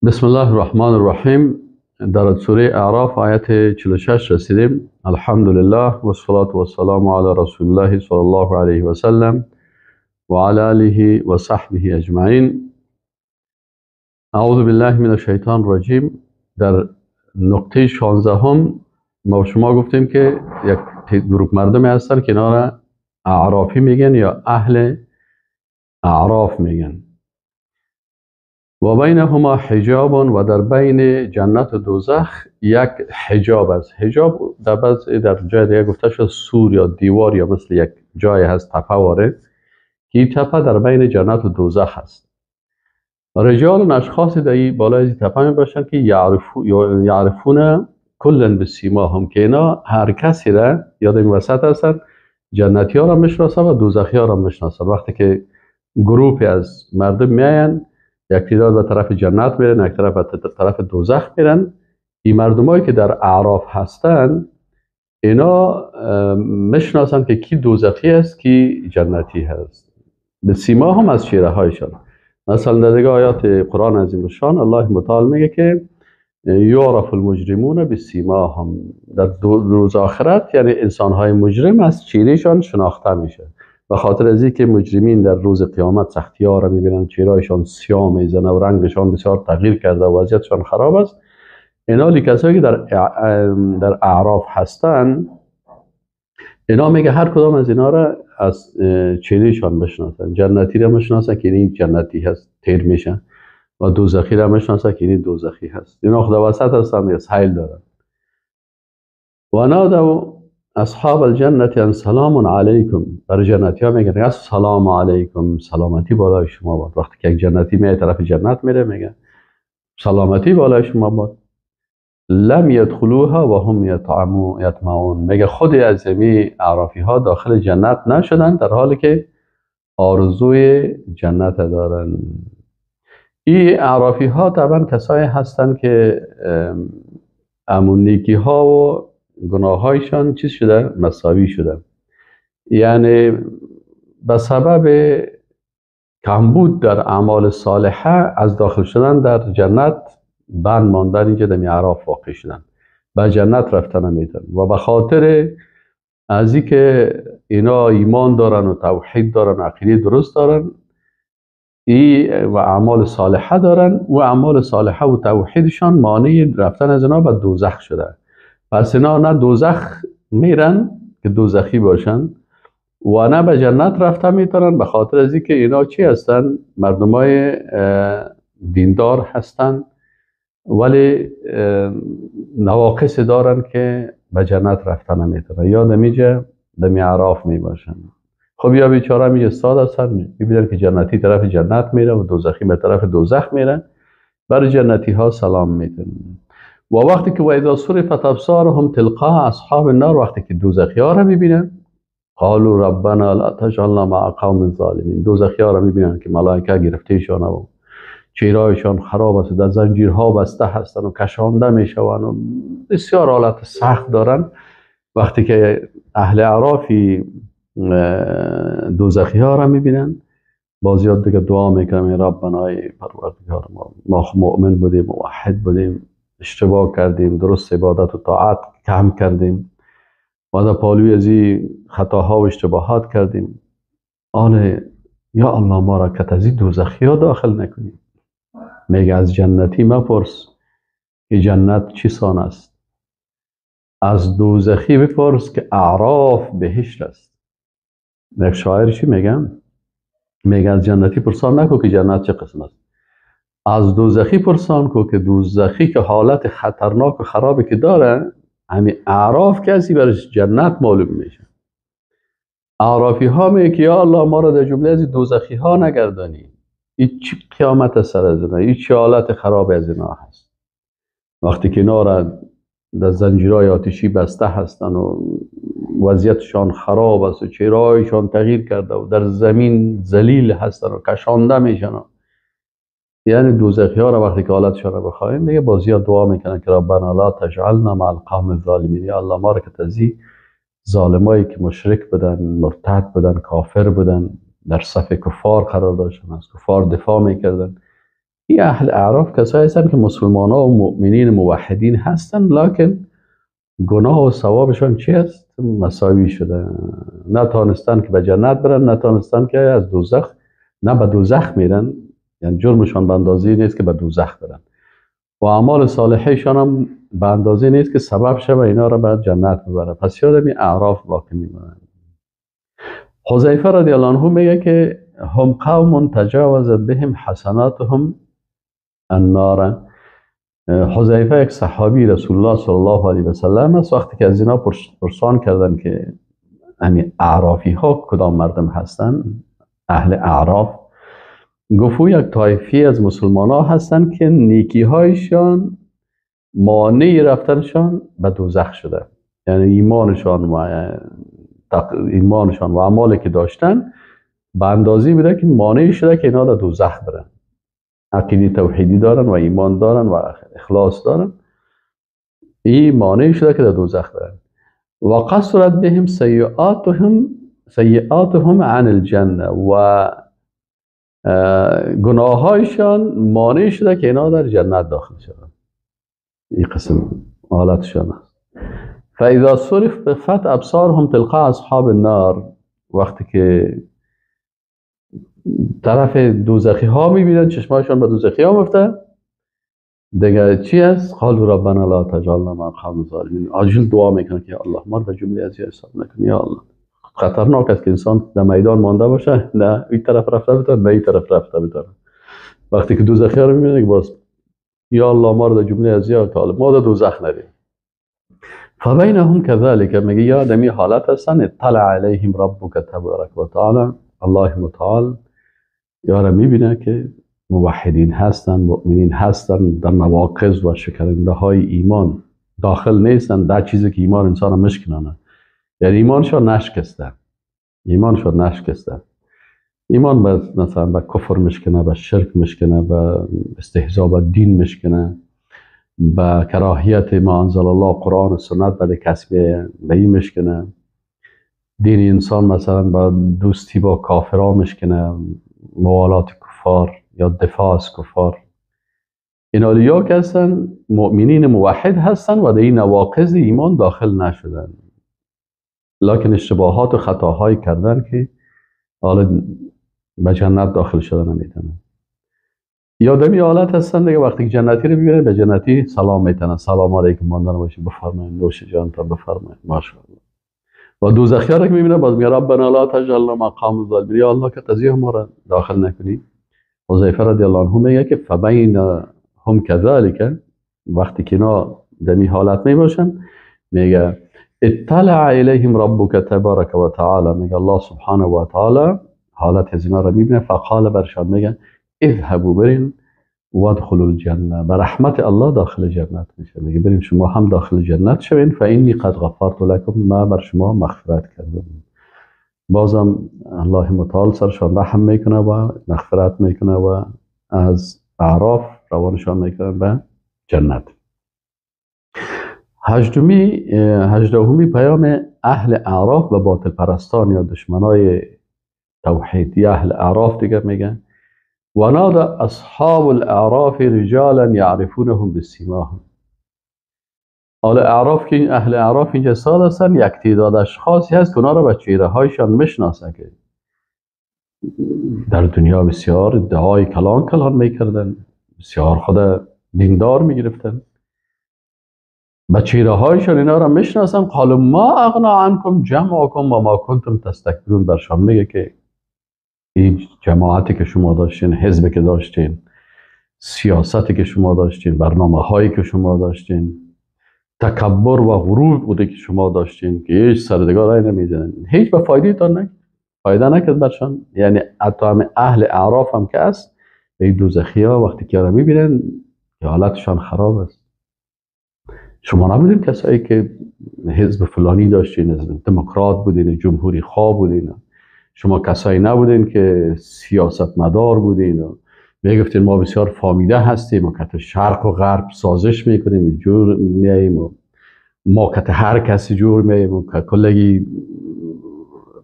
بسم الله الرحمن الرحیم. در سوره اعراف آیت 46 رسیدیم. الحمدلله و الصلاة و السلام علی رسول الله صلی الله علیه و سلم و علی آله و صحبه اجمعین. اعوذ بالله من الشیطان الرجیم. در نقطه 16 ما شما گفتیم که یک گروه مردمی هستن که اینا را اعرافی میگن یا اهل اعراف میگن. و بینهما حجاب، و در بین جنت و دوزخ یک حجاب است. حجاب در بعض در جای دیگه گفته شد سور یا دیوار یا مثل یک جای هست تپه واره که این تپه در بین جنت و دوزخ هست. رجال اشخاص در این بالای این تپه می باشند که یعرفون کلا بسیماهم، که اینا هر کسی را یاد این وسط هستند، جنتی ها را میشناسن و دوزخی ها را میشناسن. وقتی که گروپی از مردم میاین، یک تعداد به طرف جنت میرن، یک طرف به طرف دوزخ میرن. این مردمایی که در اعراف هستن اینا میشناسن که کی دوزخی است کی جنتی هست، به سیما هم از چهره هایشان. مثلا در دیگه آیات قرآن عظیم الشان الله متعال میگه که یعرف المجرمون بسیماهم، در روز آخرت یعنی انسانهای مجرم از چهرهشان شناخته میشه. به خاطر از اینکه مجرمین در روز قیامت سختی ها را میبینن، چهرهشان سیاه میزنه و رنگشان بسیار تغییر کرده و وضعیتشان خراب است. اینا کسایی که در اعراف هستن، اینا میگه هر کدام از اینا را از چهرهشان بشناسن. جنتی را میشناسن که این جنتی هست، تیر میشن، و دوزخی را میشناسن که این دوزخی هست. اینا خدا وسط هستن یا سیل دارن. و نادوا اصحاب الجنة ان سلام علیکم، برای جنتی ها میگن السلام علیکم، سلامتی بالای شما باد. وقتی که یک جنتی میاد طرف جنت میره میگه سلامتی بالای شما باد. لم یدخلوها و هم یطمعون، میگه خود از می اعرافی ها داخل جنت نشدن در حالی که آرزوی جنت دارن. این اعرافی ها طبعا کسایی هستن که امونیکی ها و گناهایشان چیز شده، مساوی شده، یعنی به سبب کمبود در اعمال صالحه از داخل شدن در جنت بند ماندن، اینجا در اعراف واقع شدن، به جنت رفتن نمیتن. و به خاطر از اینکه اینا ایمان دارن و توحید دارن و عقیده درست دارن ای و اعمال صالحه دارن، و اعمال صالحه و توحیدشان مانع رفتن از اینا به دوزخ شده. پس اینا نه دوزخ میرن که دوزخی باشن و نه به جنت رفته میتونن، به خاطر از اینکه اینا چی هستن؟ مردمای دیندار هستن ولی نواقص دارن که به جنت رفته نمیتونن، یا نمیجه دمی اعراف میباشن. خب یا بیچاره میگه استاد هستن، میبینن که جنتی طرف جنت میره و دوزخی به طرف دوزخ میره، برای جنتی ها سلام میدن. و وقتی که و اذا صرفت ابصارهم تلقاء اصحاب النار، وقتی که دوزخی ها را میبینن، قالوا ربنا لا تجعلنا مع قوم الظالمین، دوزخی ها را میبینن که ملائکه گرفتهشان و چهرهایشان خراب است، در زنجیرها بسته هستن و کشانده میشوند و بسیار حالت سخت دارن. وقتی که اهل اعرافی دوزخی ها را میبینن، باز یاد دیگه دعا میکنن ربنا ای پروردگار ما مؤمن بودیم، موحد بودیم، اشتباه کردیم، درست عبادت و طاعت کم کردیم و در پالوی از این خطاها و اشتباهات کردیم. آله یا الله ما را که از این دوزخی ها داخل نکنیم. میگه از جنتی مپرس که جنت چی سان است، از دوزخی بپرس که اعراف بهشت است. یک شاعر چی میگم؟ میگه از جنتی پرسان نکن که جنت چه قسم است، از دوزخی پرسان کو که دوزخی که حالت خطرناک و خرابی که داره، همین اعراف کسی برش جنت معلوم میشه. اعرافی ها میگه که یا الله ما را در جمله از دوزخی ها نگردانی، این چی قیامت سر از اینا، این چه حالت خراب از اینا هست. وقتی که اینا را در زنجیرهای آتشی بسته هستن و وضعیتشان خراب است و چهرهایشان تغییر کرده و در زمین ذلیل هستن و کشانده میشن، یعنی دوزخی ها را وقتی که حالتشان را بخواهیم دیگه بازی ها دعا میکنن که ربنا لا تجعلنا مع القوم الظالمین، یا الله ما را که تزی ظالمایی که مشرک بودن، مرتد بودن، کافر بودن، در صف کفار قرار داشتن، از کفار دفاع میکردن، این اهل اعراف کسایی هستن که مسلمان ها و مؤمنین موحدین هستن، لکن گناه و ثوابشان چی است؟ مساوی شده. نتانستن که به جنت برن، نتانستن که از دوزخ، نه به دوزخ میرن، یعنی جرمشان به اندازه نیست که به دوزخ برن، و اعمال صالحهشان هم به اندازه نیست که سبب شه و اینا را به جنت ببره. پس یادم این اعراف باقی میمونن. حذیفه رضی الله عنه میگه که هم قوم تجاوزت بهم حسناتهم النار. حذیفه یک صحابی رسول الله صلی الله علیه و سلم است. وقتی که از اینا پرسان کردن که همین اعرافی ها کدام مردم هستن، اهل اعراف، گفت یک طایفی از مسلمان ها هستن که نیکی هایشان مانع رفتنشان به دوزخ شده، یعنی ایمانشان و اعمالی که داشتن به اندازه‌ای بوده که مانع شده که اینا در دوزخ برن. عقیده توحیدی دارن و ایمان دارن و اخلاص دارن، این مانع شده که در دوزخ برن. و قصرت بهم سیئاتهم عن الجنه، و گناهایشان مانع شده که اینا در جنت داخل شوند. این قسم حالتشان است. فاذا صرفت ابصارهم تلقى اصحاب النار، وقتی که طرف دوزخی ها میبینن، چشمایشان به دوزخی ها میفته، دیگه چی است؟ قالوا ربنا لا تجعلنا مع القوم الظالمین. عاجل دعا میکنن که یا الله ما رو در جمله از حساب نکن یا الله. خطرناک است که انسان در میدان مانده باشه، نه این طرف رفته بتونه نه این طرف رفته بتونه. وقتی که دوزخی ها رو میبینن که باز یا الله ما رو در جمله از یا ما در دوزخ ندیم. فبینهم كذلك، میگه یا دمی حالت هستن، اطلع علیهم ربک تبارک و تعالی، الله متعال یا را میبینه که موحدین هستن، مؤمنین هستن، در نواقض و شکننده های ایمان داخل نیستن، در چیزی که ایمان انسان را مشکنانه، یعنی ایمانشان نشکسته، ایمانشان نشکسته. ایمان به مثلا به کفر مشکنه، به شرک مشکنه، به استهزاء به دین مشکنه، به کراهیت ما انزل الله قرآن و سنت به کسب به این مشکنه. دین انسان مثلا با دوستی با کافرها مشکنه، موالات کفار یا دفاع از کفار. این یا که هستن مؤمنین موحد هستن و در این نواقض ایمان داخل نشدن، لکن اشتباهات و خطاهایی کردن که حالا به جنت داخل شدن نمیتونن. یا دمی حالت هستن دیگه وقتی که جنتی رو میبینن به جنتی سلام میتونن، سلام علیکم ماندن باشه، بفرمایید نوش جان تا بفرمایید ماشاءالله. و دوزخی ها رو که میبینه باز میگه ربنا لا تجعلنا مع القوم الظالمین، یا الله که تزیه ما را داخل نکنی. حذیفه رضی الله عنه میگه که فبین هم كذلك، وقتی که اینا دمی حالت میباشن میگه اطلع الیهم ربک تبارک و تعالی، میگه الله سبحانه و تعالی حالت از اینا رو میبینه، فقال برشان میگه اذهبوا برین وادخلوا الجنه، به رحمت الله داخل جنت میشه. میگه برین شما هم داخل جنت شوین، فانی قد غفرت لکم، ما بر شما مغفرت کردم. بازم الله متعال سرشان رحم میکنه و مغفرت میکنه و از اعراف روانشان میکنه به جنت. هجدهمی پیام اهل اعراف و باطل پرستان یا دشمنای توحید یا اهل اعراف دیگه میگن ونادى اصحاب الاعراف رجالا يعرفونهم بسیماهم. اهل اعراف که اهل اعراف اینجا سال هستن، یک تعداد اشخاصی هست که اونا را به چهره هایشان میشناسن که در دنیا بسیار ادعای کلان کلان میکردن، بسیار خود دیندار میگرفتن، به چهره هایشان اینا را میشناسن. قالوا ما اغنا عنکم جمعکم و ما کنتم تستکبرون. برشان میگه که این جماعتی که شما داشتین، حزبی که داشتین، سیاستی که شما داشتین، برنامه هایی که شما داشتین، تکبر و غرور بوده که شما داشتین که هیچ سردگار رای نمیزنن، هیچ به فایده تان نکرد، فایده نکرد برشان. یعنی حتی هم اهل اعراف هم که است، این دوزخی ها وقتی که را میبینن که حالتشان خراب است. شما نبودین کسایی که حزب فلانی داشتین، حزب دموکرات بودین، جمهوری خواه بودین، شما کسایی نبودین که سیاست مدار بودین و میگفتین ما بسیار فامیده هستیم و کت شرق و غرب سازش میکنیم، جور میاییم و ما کت هر کسی جور میاییم و کلگی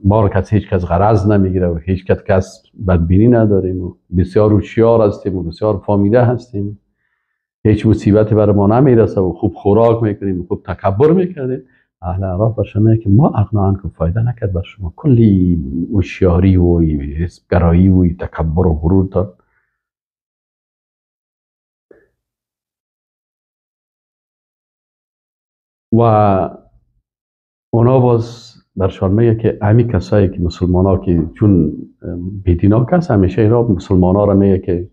ما رو کسی هیچ کس غرض نمیگیره و هیچ کس بدبینی نداریم و بسیار هوشیار هستیم و بسیار فامیده هستیم، هیچ مصیبتی بر ما نمیرسه و خوب خوراک میکنیم و خوب تکبر میکردیم. اهل اعراف بر شما که ما اغنا عنکم، فایده نکرد بر شما، کلی هوشیاری و حزبگرایی و تکبر و غرور داد. و اونا باز برشان میگه که همی کسایی که مسلمان ها که چون بیدینا کس همیشه اینا مسلمان ها را میگه که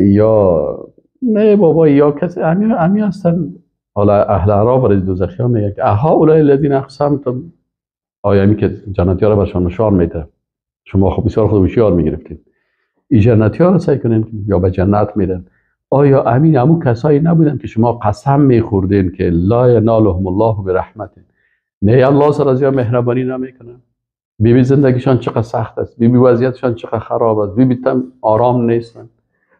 یا نه بابا یا کسی همی هستن. حالا اهل اعراف برای دوزخی ها میگه که اها اولای الذین اقسمتم، آیا همی که جنتی ها را برشان نشان میده، شما خب بسیار خود هوشیار میگرفتید، این جنتی ها را سعی کنین یا به جنت میرن. آیا امین همون کسایی نبودن که شما قسم میخوردین که لا ینالهم الله برحمته، نه الله سر از یا مهربانی نمیکنن، بیبی زندگیشان چقدر سخت است، بیبی وضعیتشان چقدر خراب است، بیبی تم آرام نیستن.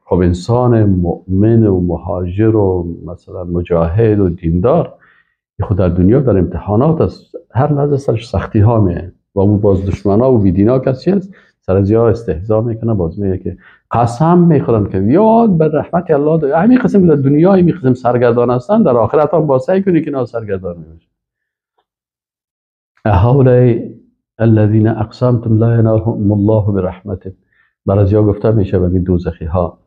خب انسان مؤمن و مهاجر و مثلا مجاهد و دیندار خود در دنیا در امتحانات است، هر لحظه سرش سختی ها میه و اون باز دشمنا و بیدینا کسی است سر از یا استهزا میکنه، باز میگه که قسم میخورن که یاد بر رحمت الله داره. همین قسم که در دنیا همین قسم سرگردان هستن، در آخرت هم با سعی کنی که اینا سرگردان نمیشن. هؤلاء الذین اقسمتم لا ینالهم الله برحمته، بر از یا گفته میشه به دوزخی ها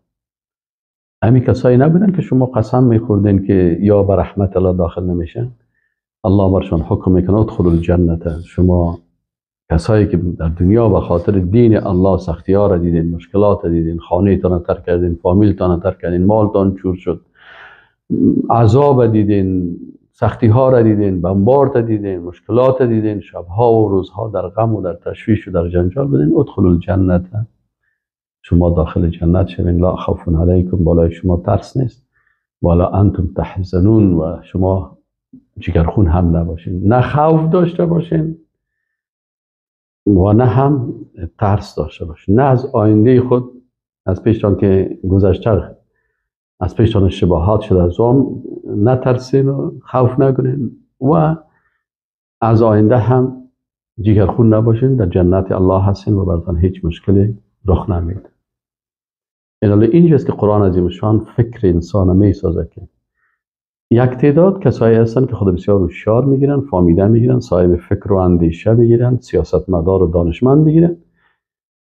همین کسایی نبودن که شما قسم میخوردین که یا به رحمت الله داخل نمیشن. الله برشان حکم میکنه ادخلوا الجنه، شما کسایی که در دنیا به خاطر دین الله سختی ها را دیدین، مشکلات را دیدین، خانه تان ترک کردین، فامیل تان ترک کردین، مالتان چور شد، عذاب دیدین، سختی ها را دیدین، بمبارد دیدین، مشکلات دیدین، شبها و روزها در غم و در تشویش و در جنجال بودین، ادخلوا الجنه، شما داخل جنت شوین، لا خوف علیکم، بالای شما ترس نیست، ولا انتم تحزنون، و شما جگرخون هم نباشین، نه خوف داشته باشین و نه هم ترس داشته باشین، نه از آینده خود از پیشتان که گذشته از پیشتان اشتباهات شده از اون نترسین و خوف نکنین و از آینده هم جگرخون نباشین، در جنت الله هستین و براتان هیچ مشکلی رخ نمیده. اینجاست که قرآن عظیم شان فکر انسان میسازه که یک تعداد کسایی هستن که خود بسیار هوشیار میگیرن، فامیده میگیرن، صاحب فکر و اندیشه میگیرن، سیاستمدار و دانشمند میگیرن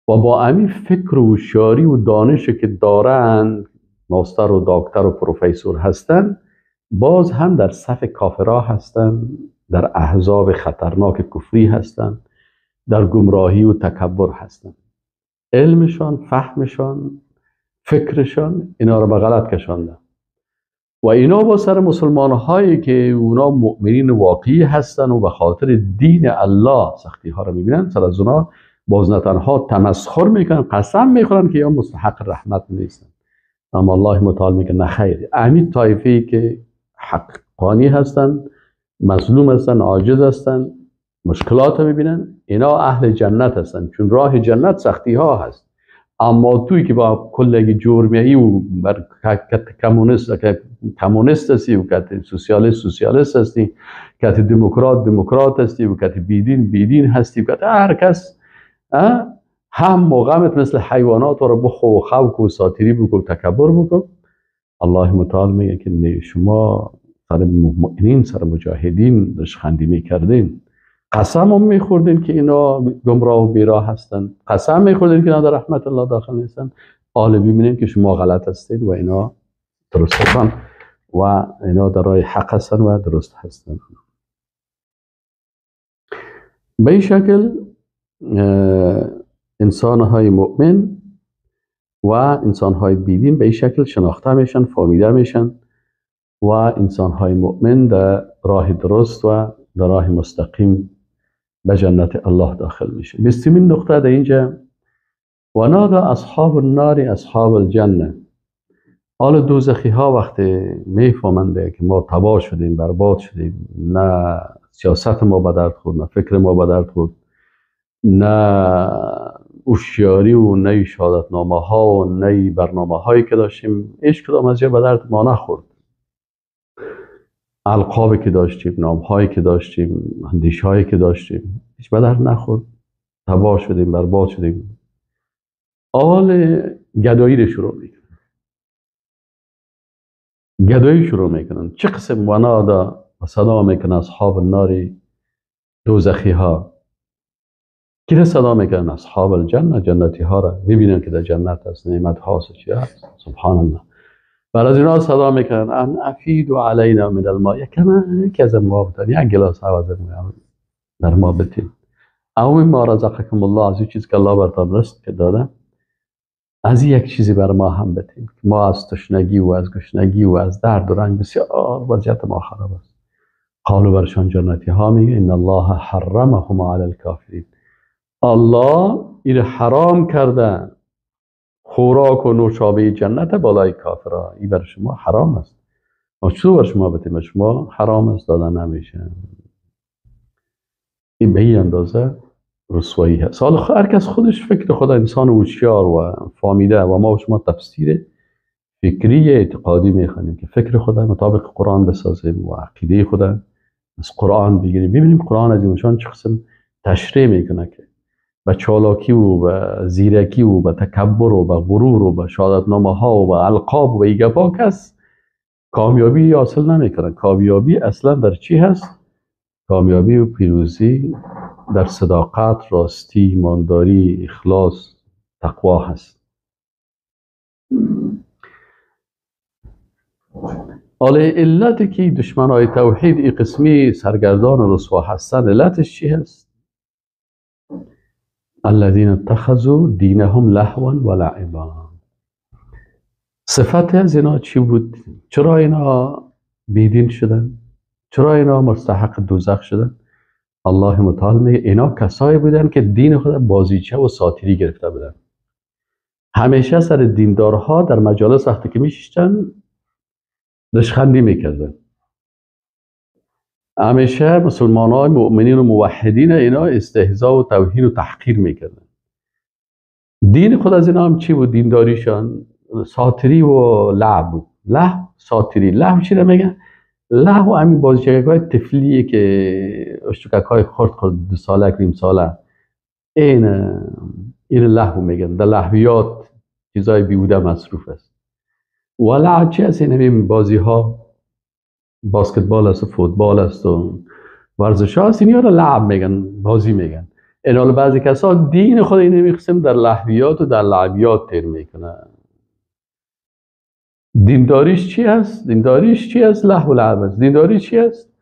و با همین فکر و هوشیاری و دانش که دارن، ماستر و دکتر و پروفسور هستن، باز هم در صف کافرها هستن، در احزاب خطرناک کفری هستن، در گمراهی و تکبر هستن. علمشان، فهمشان، فکرشان اینا رو به غلط کشاندن و اینا با سر مسلمان هایی که اونا مؤمنین واقعی هستن و به خاطر دین الله سختی ها رو میبینن، سر از اونا باز نه تنها تمسخر میکنن، قسم میخورن که یا مستحق رحمت نیستن. اما الله متعال میگه نه خیر، همین طایفه‌ای که حقانی هستن، مظلوم هستن، عاجز هستن، مشکلات رو میبینن، اینا اهل جنت هستن، چون راه جنت سختی ها هست. اما توی که با کلگی جرمیایی و بر کمونیست هستی و کت سوسیالیست هستی، کت دموکرات هستی و کت بیدین هستی و کت هر کس هم و غمت مثل حیوانات رو بخو و خوک و ساتیری بکن و تکبر بکن. الله متعال میگه که شما سر مؤمنین، سر مجاهدین رشخندی میکردین، قسم هم میخوردین که اینا گمراه و بیراه هستن، قسم میخوردین که اینا در رحمت الله داخل نیستن. حالا ببینیم که شما غلط هستید و اینا درست هستن و اینا در راه حق هستن و درست هستن. به این شکل انسانهای مؤمن و انسانهای بیدین به این شکل شناخته میشن، فهمیده میشن و انسانهای مؤمن در راه درست و در راه مستقیم به جنت الله داخل میشه. 20مین نقطه در اینجا، و نادى اصحاب النار اصحاب الجنه. حال دوزخی ها وقتی میفهمند که ما تباه شدیم، برباد شدیم، نه سیاست ما به درد خورد، نه فکر ما به درد خورد، نه هوشیاری و نه شهادتنامه ها و نه برنامه هایی که داشتیم، هیچ کدام از به درد ما نخورد. القابی که داشتیم، نام هایی که داشتیم، اندیشه هایی که داشتیم، هیچ به درد نخورد، تباه شدیم، برباد شدیم. آل گدایی رو شروع میکنن، گدایی شروع میکنن. چه قسم ونادا و صدا میکنن اصحاب النار، دوزخی ها. کی را صدا میکنن؟ اصحاب الجنه، جنتی ها را میبینن که در جنت هست، نعمت هاست، چی هست، سبحان الله. بعد از اینا صدا میکنن ان افیدوا علینا من الماء، یکی از ما بتن، یک گلاس عوض در ما بتین، او مما رزقکم الله، از این چیز که الله برتان رزق داده، از یک چیزی بر ما هم بتین. ما از تشنگی و از گشنگی و از درد و رنج بسیار وضعیت ما خراب است. قالوا برشان جنتی ها میگه ان الله حرمهما علی الکافرین، الله این حرام کرده خوراک و نوشابه جنت بالای کافرها، این بر شما حرام است. ما چطور بر شما بتیم؟ شما حرام است، داده نمیشه. این به این اندازه رسوایی هست. حالا هر کس خودش فکر خود، انسان هوشیار و فامیده، و ما و شما تفسیر فکری اعتقادی میخوانیم که فکر خود مطابق قرآن بسازیم و عقیده خود از قرآن بگیریم. ببینیم قرآن از اینشان چه قسم تشریح میکنه که به چالاکی و به زیرکی و به تکبر و به غرور و به شهادتنامه ها و به القاب و به گپا کس کامیابی حاصل نمیکنه. کامیابی اصلا در چی هست؟ کامیابی و پیروزی در صداقت، راستی، ایمانداری، اخلاص، تقوا هست. حالا علتی که دشمنای توحید این قسمی سرگردان و رسوا هستند، علتش چی هست؟ الذين اتخذوا دینهم لهوا و لعبا. صفت از اینا چی بود؟ چرا اینا بیدین شدن؟ چرا اینا مستحق دوزخ شدن؟ الله متعال میگه اینا کسایی بودن که دین خود بازیچه و ساتیری گرفته بودن. همیشه سر دیندارها در مجالس وقتی که میشیشتن رشخندی میکردن. همیشه مسلمان های مؤمنین و موحدین اینا استهزا و توهین و تحقیر میکردن. دین خود از اینا هم چی بود؟ دینداریشان ساتری و لعب بود. لهو، ساتری. لهو چی رو میگن؟ لهو همین بازیچه های طفلیه که اشتکک های خرد خرد، 2 ساله، 1.5 ساله، این لهو میگن. در لهویات چیزای بیهوده مصروف است. و لعب چی هست؟ این همین بازی ها، باسکتبال است و فوتبال است و ورزش ها است، اینا رو لعب میگن، بازی میگن. این حال بعضی کسا دین خود اینه میخسیم در لهویات و در لعبیات تیر میکنن. دینداریش چی هست؟ دینداریش چی هست؟ لهو و لعب است. دینداری چی هست؟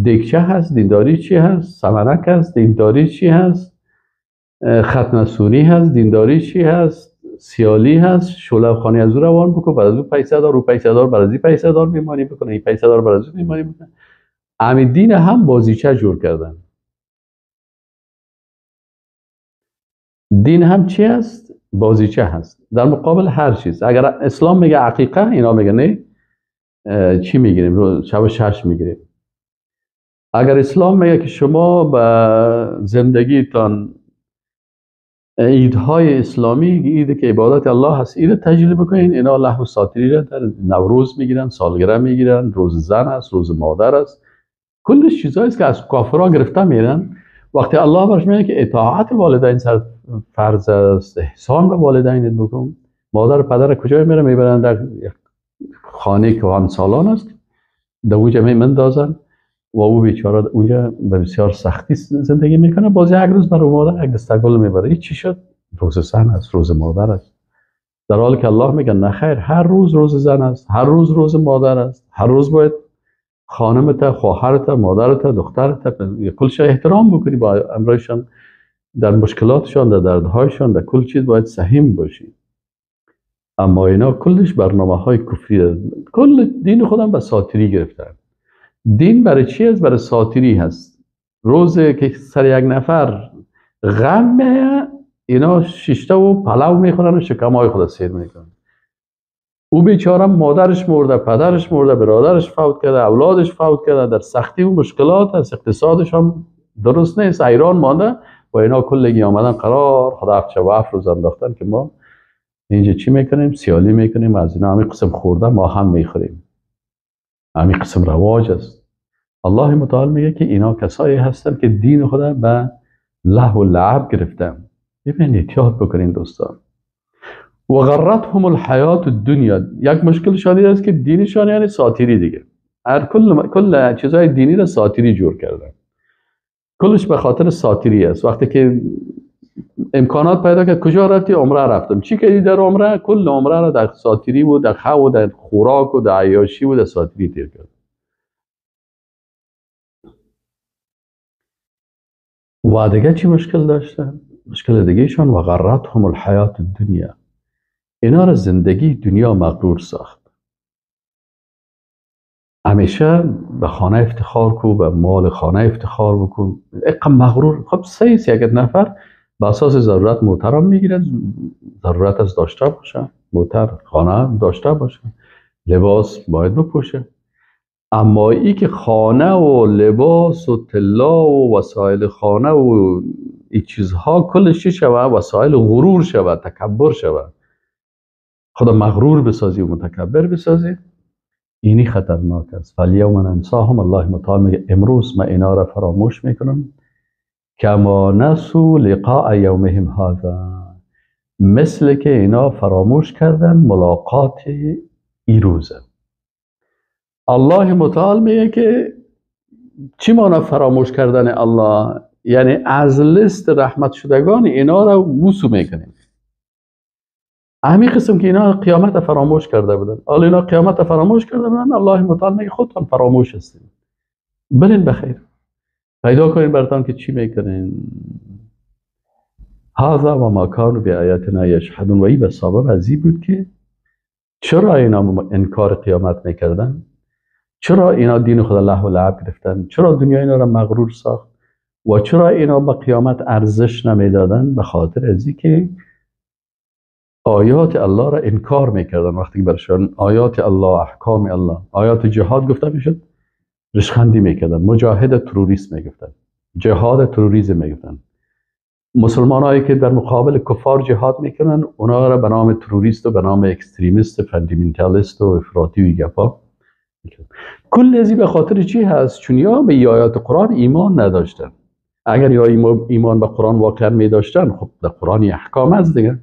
دکچه هست. دینداری چی هست؟ سمنک هست. دینداری چی هست؟ ختنسونی هست. دینداری چی هست؟ سیالی هست. شعله خانی از او روان بکن، بعد از او پیسه دار، او پیسه دار، بعد از این پیسه دار میمانی بکنه، این پیسه دار بعد از او میمانی بکنه. همین دین هم بازیچه جور کردن. دین هم چی هست؟ بازیچه هست در مقابل هر چیز. اگر اسلام میگه عقیقه، اینا میگه نه، چی میگیریم؟ شب 6 میگیریم. اگر اسلام میگه که شما به زندگیتان عیدهای اسلامی، عید که عبادت الله هست، عید تجلیل بکنین، اینا لهو ساتری را در نوروز میگیرن، سالگره میگیرن، روز زن است، روز مادر است، کلش چیزایی است که از کافرها گرفته میرن. وقتی الله برش میگه که اطاعت والدین سر فرض است، احسان به والدینت بکن، مادر و پدر کجای میره؟ میبرن در خانه که همسالان است، در اونجا میندازن و او بیچاره اونجا به بسیار سختی زندگی میکنه. باز یک روز برای مادر یک دسته گل میبره. این چی شد؟ روز زن است، روز مادر است. در حالی که الله میگه نه خیر، هر روز روز زن است، هر روز روز مادر است، هر روز باید خانمت، خواهرت، مادرت، دخترت، کل شی احترام بکنی، با امرایشان در مشکلاتشان، در دردهایشان، در کل چیز باید سهیم باشی. اما اینا کلش برنامه های کفری دارن. کل دین خودم به ساتری گرفتن. دین برای چی است؟ برای ساتری هست. روز که سر یک نفر غم، اینا شیشته و پلو میخورن و شکمای خود سیر میکنن. او بیچاره مادرش مرده، پدرش مرده، برادرش فوت کرده، اولادش فوت کرده، در سختی و مشکلات است، اقتصادش هم درست نیست، ایران مانده و اینا کلگی آمدن قرار خدا 7 شب و 7 روز انداختن که ما اینجا چی میکنیم؟ سیالی میکنیم، از اینا همین قسم خورده ما هم میخوریم، همین قسم رواج است. الله متعال میگه که اینا کسایی هستن که دین خدا به لهو و لعب گرفتن. ببینید احتیاط بکنین دوستان. و غرتهم الحیات الدنیا، یک مشکل شان است که دینشان یعنی ساتیری دیگه، هر کل چیزهای دینی را ساتیری جور کردن، کلش به خاطر ساتیری است. وقتی که امکانات پیدا کرد، کجا رفتی؟ عمره رفتم. چی کردی در عمره؟ کل عمره را در ساتیری و در خو و در خوراک و در عیاشی و در ساتیری تیر کرد. و دیگه چی مشکل داشتن؟ مشکل دیگه ایشان و غرتهم الحیات الدنیا، اینا را زندگی دنیا مغرور ساخت. همیشه به خانه افتخار کو، به مال خانه افتخار بکن، اقا مغرور. خب سه یک نفر به اساس ضرورت موتر هم میگیره، ضرورت از داشته باشه، موتر خانه داشته باشه، لباس باید بپوشه. اما ای که خانه و لباس و طلا و وسایل خانه و این چیزها کلش چی شود؟ وسایل غرور شود، تکبر شود، خدا مغرور بسازی و متکبر بسازی، اینی خطرناک است. فالیوم ننساهم، الله متعال میگه امروز من اینا را فراموش میکنم، کما نسوا لقاء یومهم هذا، مثل که اینا فراموش کردن ملاقات ای روزه. الله متعال میگه که چی معنی فراموش کردن الله؟ یعنی از لیست رحمت شدگان اینا را موسو میکنیم. همین قسم که اینا قیامت فراموش کرده بودن، حالا اینا قیامت فراموش کرده بودن، الله متعال میگه خودتان فراموش هستین، برین بخیر، پیدا کنین براتان که چی میکنین. هذا و ما کانوا بآیاتنا یجحدون. و این به سبب از این بود که چرا اینا انکار قیامت میکردن، چرا اینا دین خدا لهو و لعب گرفتن، چرا دنیا اینا را مغرور ساخت و چرا اینا به قیامت ارزش نمیدادن؟ به خاطر از اینکه آیات الله را انکار میکردن. وقتی که برشان آیات الله، احکام الله، آیات جهاد گفته میشد، رشخندی میکردن، مجاهد تروریست میگفتن، جهاد تروریسم میگفتن. مسلمانایی که در مقابل کفار جهاد میکنن اونا را به نام تروریست و به نام extremist، fundamentalist و افراطی و گپا میکردن. کل ازی به خاطر چی هست؟ چون یا به آیات قرآن ایمان نداشتن. اگر یا ایمان به قرآن واقعا میداشتن، خب در قرآن احکام هست دیگه،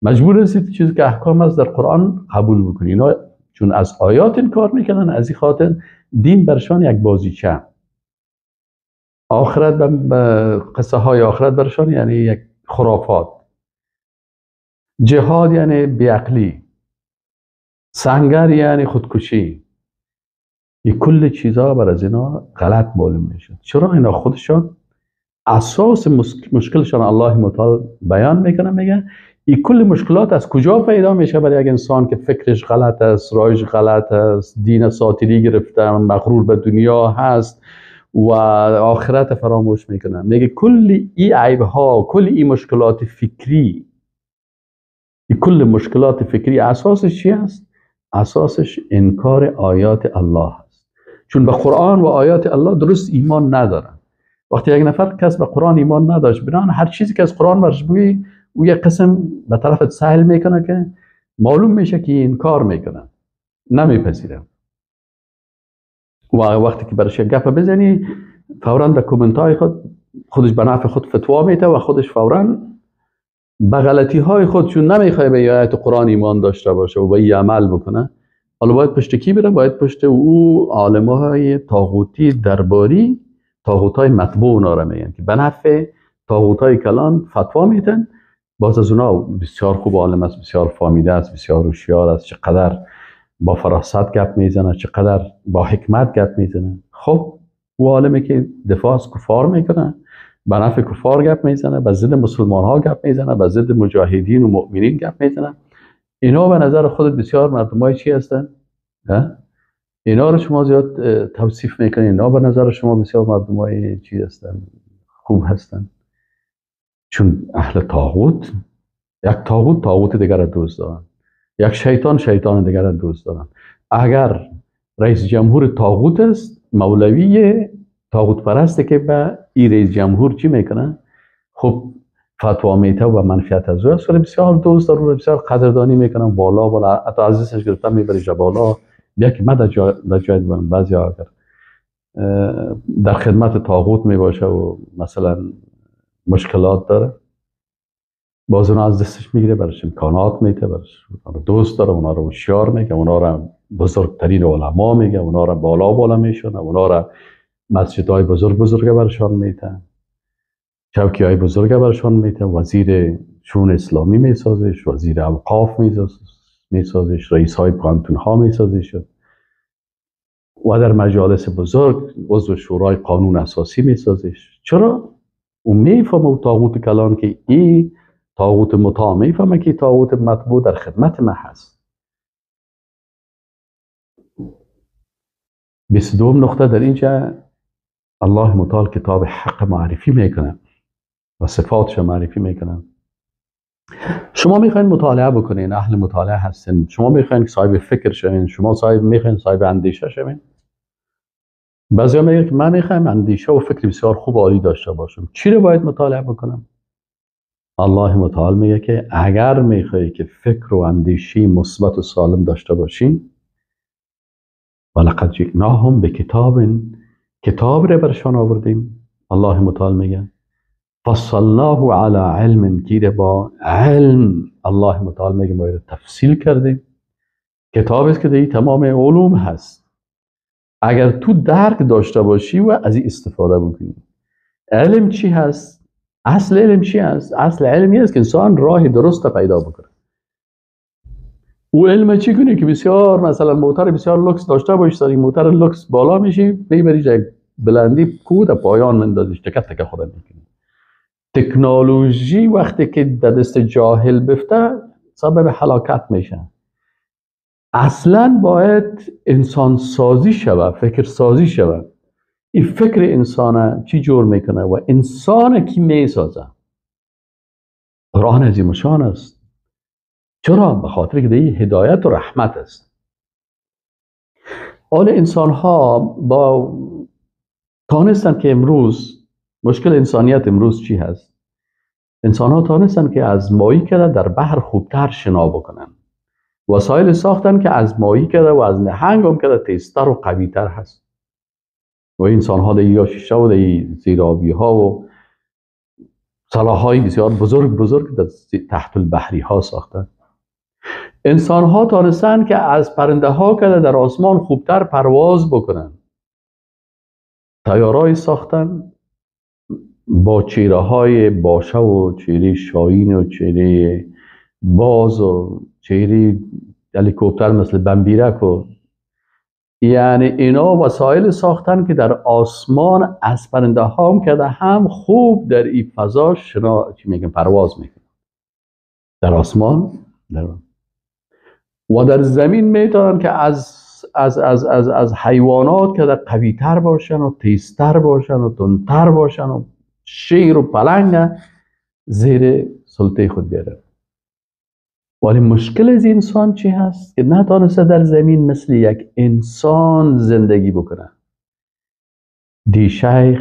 مجبور هستید چیزی که احکام هست در قرآن قبول بکنی. اینا چون از آیات انکار میکنن، از این خاطر دین برشان یک بازیچه، آخرت به قصه های آخرت برشان یعنی یک خرافات، جهاد یعنی بیعقلی، سنگر یعنی خودکشی. این کل چیزها بر از اینا غلط معلوم میشه. چرا اینا خودشان اساس مشکلشان الله متعال بیان میکنه، میگه این کل مشکلات از کجا پیدا میشه برای یک انسان که فکرش غلط است، رایش غلط است، دین ساتیری گرفته، مغرور به دنیا هست و آخرت فراموش میکنه. میگه کل این عیب ها، کل این مشکلات فکری، این کل مشکلات فکری اساسش چی است؟ اساسش انکار آیات الله است. چون به قرآن و آیات الله درست ایمان ندارن. وقتی یک نفر کس به قرآن ایمان نداشت، بنابراین هر چیزی که از قرآن برش بگویی او یک قسم به طرفت سهل میکنه که معلوم میشه که انکار میکنه، نمیپذیره. و وقتی که برش یک گپ بزنی، فورا در کامنت های خودش به نفع خود فتوا میده و خودش فورا به غلطی های خود، چون نمیخواد به آیات قرآن ایمان داشته باشه و به این عمل بکنه، حالا باید پشت کی بره؟ باید پشت او عالم های طاغوتی درباری، طاغوت های مطبوع اونا را میگن که به نفع طاغوت های کلان فتوا میدن. باز از اونا بسیار خوب عالم است، بسیار فامیده است، بسیار هوشیار است، چقدر با فراست گپ میزنه، چقدر با حکمت گپ میزنه. خب او عالمی که دفاع از کفار میکنه، به نفع کفار گپ میزنه، به ضد مسلمان ها گپ میزنه، به ضد مجاهدین و مؤمنین گپ میزنه. اینا به نظر خودت بسیار مردمای چی هستن؟ اینا رو شما زیاد توصیف میکنین، اینا به نظر شما بسیار مردمای چی هستن؟ خوب هستن. چون اهل طاغوت، یک طاغوت طاغوت دیگر را دوست دارن، یک شیطان شیطان دیگر را دوست دارن. اگر رئیس جمهور طاغوت است، مولوی طاغوت پرسته که به این رئیس جمهور چی میکنه؟ خب فتوا میته و منفعت از او است، ولی بسیار دوست داره، رو بسیار قدردانی میکنن، بالا بالا حتی عزیزش گرفتن میبره بالا، بیا که من در جای ببرم. بعضی اگر در خدمت طاغوت میباشه و مثلا مشکلات داره، باز اونا از دستش میگیره، براش امکانات میده، براش دوست داره، اونا رو هوشیار میگه، اونا رو بزرگترین علما میگه، اونا رو بالا بالا میشونه، اونا رو مسجدهای بزرگ بزرگ برشان میده، چوکی های بزرگ برشان میده، وزیر شون اسلامی میسازش، وزیر اوقاف میسازش، رئیس های پوهنتون ها میسازش و در مجالس بزرگ عضو شورای قانون اساسی میسازش. چرا؟ او میفهمه او طاغوت کلان که این طاغوت مطاع میفهمه که طاغوت مطبوع در خدمت ما هست. 22 نقطه در اینجا الله متعال کتاب حق معرفی میکنه و صفاتش معرفی میکنه. شما میخواین مطالعه بکنین، اهل مطالعه هستین، شما میخواین صاحب فکر شوین، شما صاحب میخواین صاحب اندیشه شوین. بعضیا میگن که من میخوایم اندیشه و فکر بسیار خوب عالی داشته باشم، چی رو باید مطالعه بکنم؟ الله متعال میگه که اگر میخوای که فکر و اندیشه مثبت و سالم داشته باشین، ولقد جئناهم بکتاب، کتاب رو برشان آوردیم. الله متعال میگه فصلناه علی علم، که با علم الله متعال میگه ما تفصیل کردیم. کتاب است که در تمام علوم هست، اگر تو درک داشته باشی و از این استفاده بکنی. علم چی هست؟ اصل علم چی هست؟ اصل علم این است که انسان راه درست پیدا بکنه. او علم چی کنه که بسیار مثلا موتر بسیار لوکس داشته باشی، سری موتر لوکس بالا میشی، میبری یک بلندی کوه در پایان مندازیش، تکه تکه خودت میکنی. تکنولوژی وقتی که در دست جاهل بفته سبب هلاکت میشه. اصلا باید انسان سازی شود، فکر سازی شود. این فکر انسان چی جور میکنه و انسان کی میسازه؟ قرآن عظیم شان است. چرا؟ به خاطر که این هدایت و رحمت است. حال انسان ها با تانستن که امروز مشکل انسانیت امروز چی هست؟ انسان ها تانستن که از ماهی که در بحر خوبتر شنا بکنن، وسایل ساختن که از ماهی که و از نهنگ هم که تیزتر و قویتر هست. و انسان ها در یا شیشه و در زیرابی ها و سلاح های بسیار بزرگ بزرگ در تحت البحری ها ساختن. انسان ها تانستن که از پرنده ها که در آسمان خوبتر پرواز بکنن، طیارای ساختن با چهره های باشه و چهره شاهین و چهره باز و چهره هلیکوپتر مثل بمبیرک و یعنی اینا وسایل ساختن که در آسمان از پرنده ها هم که هم خوب در این فضا شنا چی میگن پرواز میکنن در آسمان در و در زمین میتونن که از از از از از حیوانات که در قوی تر باشن و تیزتر باشن و تندتر باشن و شیر و پلنگ زیر سلطه خود بیارن. ولی مشکل از انسان چی هست؟ که نتانسته در زمین مثل یک انسان زندگی بکنه. دی شیخ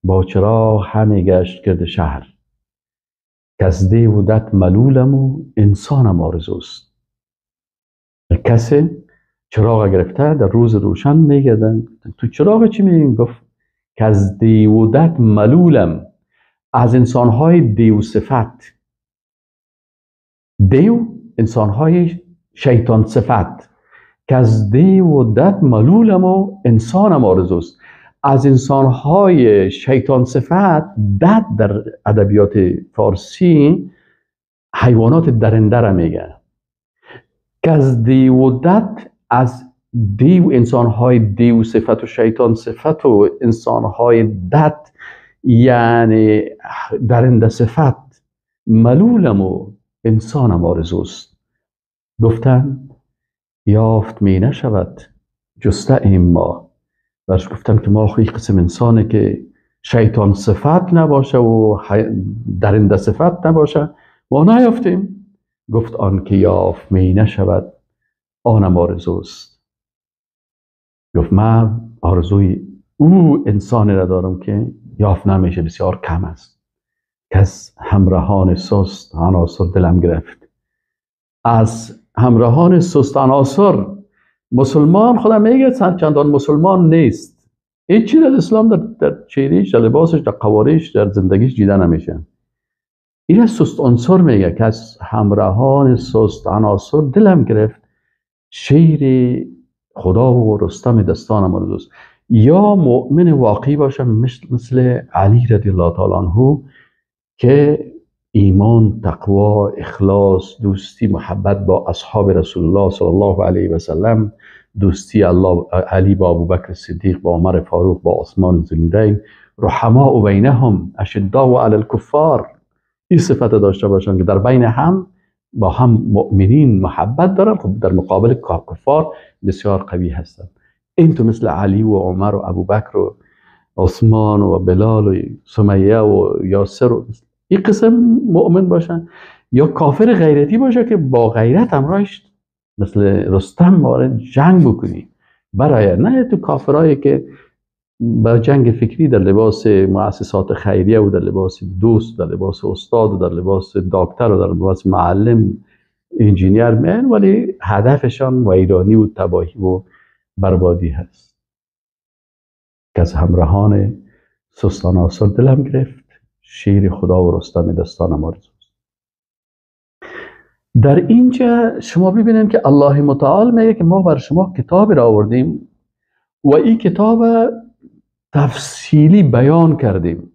با چراغ همی گشت کرد شهر، کس دی و دت ملولم و انسانم آرزوست. کسی چراغ گرفته در روز روشن میگردن، تو چراغ چی میگیم؟ گفت کس دی و دت ملولم، از انسانهای دیو صفت، دیو انسانهای شیطان صفت، که از دیو و دت ملولم و انسانم آرزوست. از انسانهای شیطان صفت، دت در ادبیات فارسی حیوانات درنده را میگه، که از دیو و دت، از دیو انسانهای دیو صفت و شیطان صفت و انسانهای دت یعنی درنده صفت، ملولم و انسانم آرزوست. گفتن یافت می نشود جسته ایم ما. برش گفتن که ما خیلی قسم انسانه که شیطان صفت نباشه و درنده صفت نباشه ما نیافتیم. گفت آن که یافت می نشود آنم آرزوست. گفت من آرزوی او انسانی را دارم که یافت نمیشه، بسیار کم است. کس همراهان سست عناصر دلم گرفت. از همراهان سست عناصر مسلمان خودم میگه چندان مسلمان نیست. هیچ چیز از اسلام در چهرهش، در لباسش، در قوارش، در زندگیش دیده نمیشه. این سست عنصر میگه که از همراهان سست عناصر دلم گرفت، شیر خدا و رستم دستانم آرزوست. یا مؤمن واقعی باشم مثل علی رضی الله تعالی عنه که ایمان، تقوا، اخلاص، دوستی، محبت با اصحاب رسول الله صلی الله علیه و سلم، دوستی الله علی با ابوبکر صدیق، با عمر فاروق، با عثمان ذوالنورین، رحماء بینهم اشداء علی الکفار، این صفت داشته باشن که در بین هم با هم مؤمنین محبت دارن، خب در مقابل کفار بسیار قوی هستن. این تو مثل علی و عمر و ابوبکر و عثمان و بلال و سمیه و یاسر و این قسم مؤمن باشن، یا کافر غیرتی باشه که با غیرت همراهش مثل رستم وارد جنگ بکنی برای، نه تو کافرایی که با جنگ فکری در لباس مؤسسات خیریه و در لباس دوست، در لباس استاد و در لباس دکتر و در لباس معلم انجینیر میان، ولی هدفشان ویرانی و تباهی و بربادی هست. که از همراهان سستان آثار دلم گرفت، شیر خدا و رستم دستانم آرزوست. در اینجا شما ببینید که الله متعال میگه که ما بر شما کتاب را آوردیم و این کتاب تفصیلی بیان کردیم.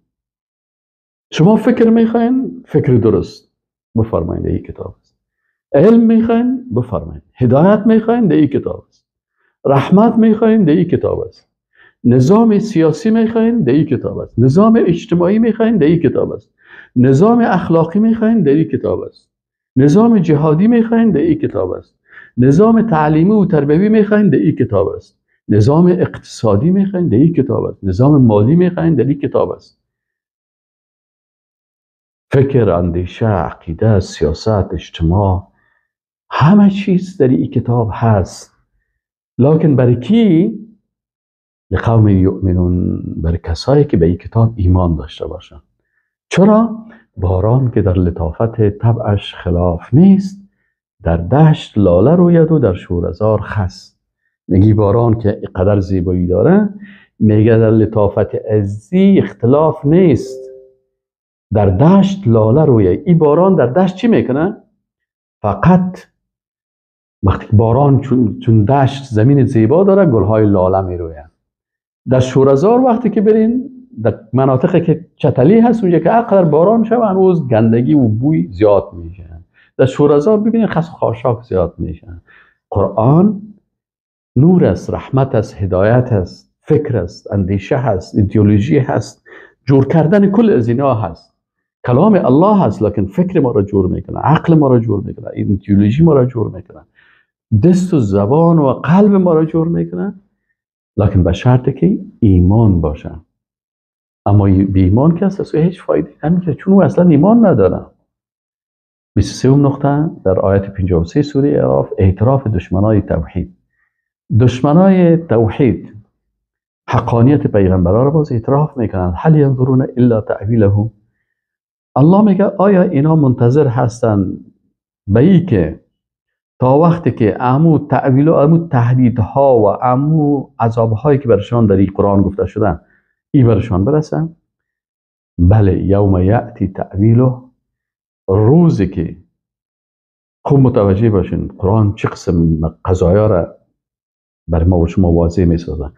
شما فکر میخواین، فکر درست بفرمایید، این کتاب است. علم میخواین، بفرمایید. هدایت میخواین، در این کتاب است. رحمت میخواین، در این کتاب است. نظام سیاسی میخواین، در این کتاب است. نظام اجتماعی میخواین، در این کتاب است. نظام اخلاقی میخواین، در این کتاب است. نظام جهادی میخواین، در این کتاب است. نظام تعلیمی و تربیوی میخواین، در این کتاب است. نظام اقتصادی میخواین، در این کتاب است. نظام مالی میخواین، در این کتاب است. فکر، اندیشه، عقیده، سیاست، اجتماع، همه چیز در این کتاب هست. لکن برای کی؟ لقوم یؤمنون، برای کسایی که به این کتاب ایمان داشته باشند. چرا؟ باران که در لطافت طبعش خلاف نیست، در دشت لاله روید و در شورهزار خس. میگی باران که قدر زیبایی داره، میگه در لطافت ازی اختلاف نیست، در دشت لاله روید. این باران در دشت چی میکنه؟ فقط وقتی باران چون دشت زمین زیبا داره، گلهای لاله میروین. در شورهزار وقتی که برین در مناطقی که چتلی هست، اونجا که هر باران شوه هنوز گندگی و بوی زیاد میشه. در شورهزار ببینید خس و خاشاک زیاد میشه. قرآن نور است، رحمت است، هدایت است، فکر است، اندیشه هست، ایدئولوژی هست، جور کردن کل از اینا هست. کلام الله هست، لکن فکر ما را جور میکنه، عقل ما را جور میکنه، ایدئولوژی ما را جور میکنه، دست و زبان و قلب ما را جور میکنه، لکن به شرط که ایمان باشه. اما بی ایمان که هست اصلا هیچ فایده نمیده، چون او اصلا ایمان نداره. 23 نقطه در آیت 53 سوره اعراف، اعتراف دشمنای توحید. دشمنای توحید حقانیت پیغمبران را باز اعتراف میکنند. هل ینظرون الا تأویله. الله میگه آیا اینا منتظر هستند به ای که تا وقتی که امو تأویل و امو تهدیدها و امو عذابهایی که برشان در این قرآن گفته شدن ای برشان برسن؟ بله، یوم یأتی تأویله، روزی که خوب متوجه باشین قرآن چه قسم قضایا را بر ما و شما واضح میسازن.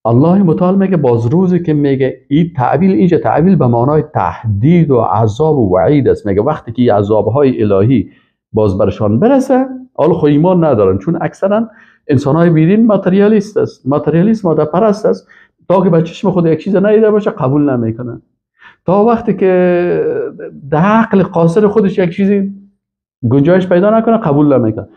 الله متعال میگه باز روزی که میگه این تعویل، اینجا تعویل به معنای تهدید و عذاب و وعید است. میگه وقتی که عذابهای الهی باز برشان برسه، حالا خو ایمان ندارن، چون اکثرا انسانهای بیدین ماتریالیست است، ماتریالیست ماده پرست است، تا که به چشم خود یک چیز ندیده باشه قبول نمیکنه. تا وقتی که در عقل قاصر خودش یک چیزی گنجایش پیدا نکنه قبول نمیکنه.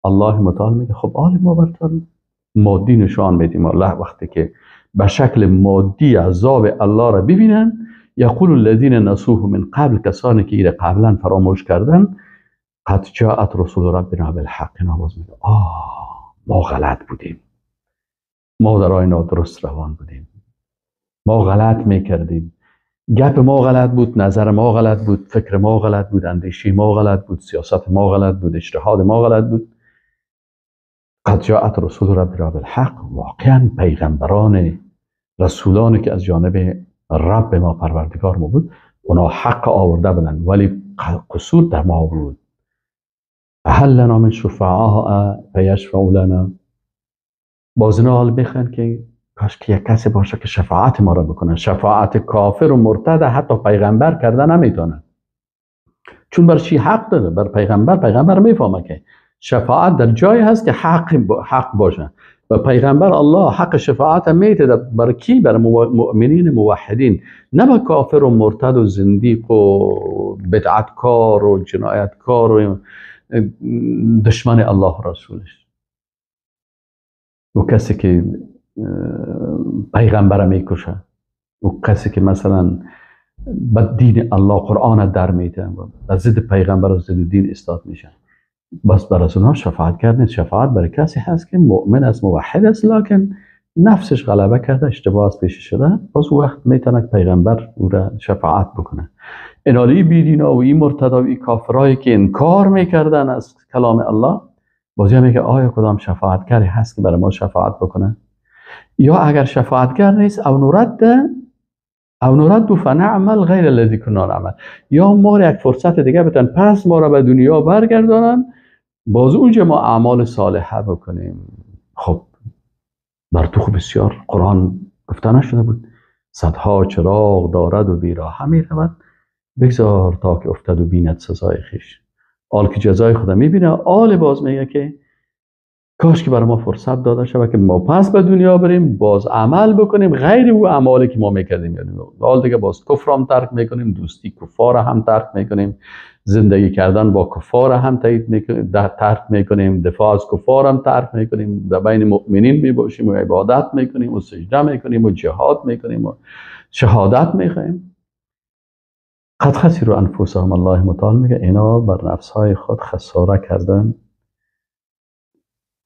الله متعال میگه خب آل ما برتون مادی نشان میدیم. الله وقتی که به شکل مادی عذاب الله را ببینن، یقول الذین نسوه من قبل، کسانی که ایره قبلا فراموش کردن، قد جاءت رسول ربنا بالحق. اینا باز میگه آه ما غلط بودیم، ما در راه نادرست روان بودیم، ما غلط میکردیم، گپ ما غلط بود، نظر ما غلط بود، فکر ما غلط بود، اندیشه ما غلط بود، سیاست ما غلط بود، اجتهاد ما غلط بود. قد جاءت رسول ربنا بالحق، واقعا پیغمبران رسولانی که از جانب رب ما پروردگار ما بود، اونا حق آورده بودن ولی قصور در ما بود. فهل لنا من شفعاء فیشفعوا لنا. باز اینا حال میخوان که کاش که یک کسی باشه که شفاعت ما را بکنه. شفاعت کافر و مرتد حتی پیغمبر کرده نمیتونه، چون بر چی حق داره؟ بر پیغمبر. پیغمبر میفهمه که شفاعت در جایی هست که حق باشه و پیغمبر الله حق شفاعت میده بر کی؟ بر مؤمنین موحدین، نه بر کافر و مرتد و زندیق و بدعتکار و جنایتکار و دشمن الله و رسولش و کسی که پیغمبر میکشه و کسی که مثلا به دین الله قرآن در میده و ضد پیغمبر و ضد دین استاد میشه. بس بر از اونها شفاعت کردن. شفاعت برای کسی هست که مؤمن است، موحد است، لکن نفسش غلبه کرده، اشتباه از پیش شده، باز او وقت میتونه پیغمبر او را شفاعت بکنه. اینالی بیدینا و این مرتدا و این کافرایی که انکار میکردن از کلام الله، بازی میگه آیا کدام شفاعتگری هست که برای ما شفاعت بکنه؟ یا اگر شفاعتگر نیست، او نرد فنعمل غیر الذی کنا نعمل، یا ما را یک فرصت دیگه بدن، پس ما را به دنیا برگردانن، باز اونجا ما اعمال صالحه بکنیم. خب بر تو خب بسیار قرآن گفته نشده بود، صدها چراغ دارد و بیراه می رود، بگذار تا که افتد و بیند سزای خویش. آل که جزای خدا میبینه، آل باز میگه که کاش که برای ما فرصت داده شود که ما پس به دنیا بریم، باز عمل بکنیم غیر او اعمالی که ما میکردیم. یعنی آل دیگه باز کفر هم ترک میکنیم، دوستی کفار هم ترک میکنیم، زندگی کردن با کفار هم ترک میکنیم، دفاع از کفار هم ترک میکنیم، در بین مؤمنین میباشیم و عبادت میکنیم و سجده میکنیم و جهاد میکنیم و شهادت میخوایم. قد خسروا انفسهم، الله متعال میگه اینا بر نفسهای خود خساره کردن،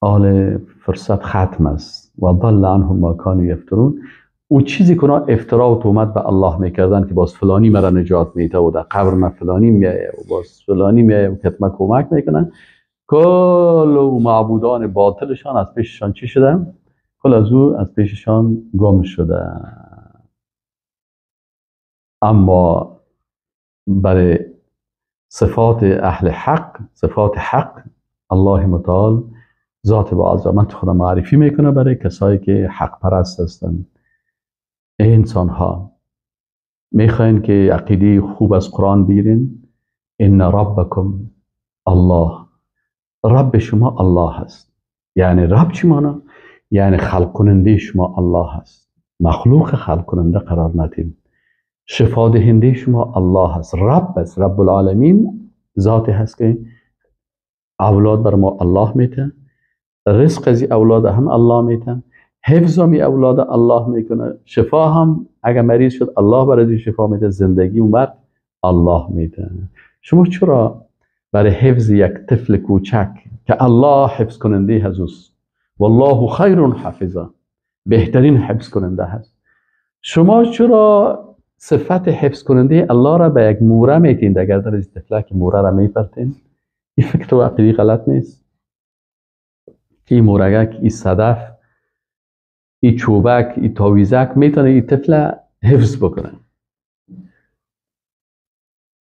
آل فرصت ختم است. و ضل عنهم ما كانوا یفترون. او چیزی که اونا افترا و تهمت به الله میکردن که باز فلانی مرا نجات میده و در قبر من فلانی میایه و باز فلانی میایه و کتمه کمک میکنن، کل و معبودان باطلشان از پیششان چی شدن؟ کل از او از پیششان گم شده. اما برای صفات اهل حق، صفات حق، الله متعال ذات با عظمت خدا معرفی میکنه برای کسایی که حق پرست هستند. انسان ها میخواین که عقیده خوب از قرآن بگیرین، ان ربکم الله، رب شما الله هست. یعنی رب چی مانا؟ یعنی خلق کننده شما الله هست، مخلوق خلق کننده قرار ندین. شفا دهنده شما الله هست، رب است، رب العالمین ذاتی هست که اولاد بر ما الله میده، رزق از اولاد هم الله میده، حفظ هم اولاد الله میکنه، شفا هم اگر مریض شد الله برای شفا میده، زندگی و مرگ الله میده. شما چرا برای حفظ یک طفل کوچک که الله حفظ کننده هست، والله خیر حافظا، بهترین حفظ کننده هست، شما چرا صفت حفظ کننده الله را به یک موره میتین؟ اگر در از طفلک موره را میپرتین، این فکر و عقیده غلط نیست که این مورگک، این صدف، این چوبک، این تاویزک میتونه این طفل حفظ بکنه.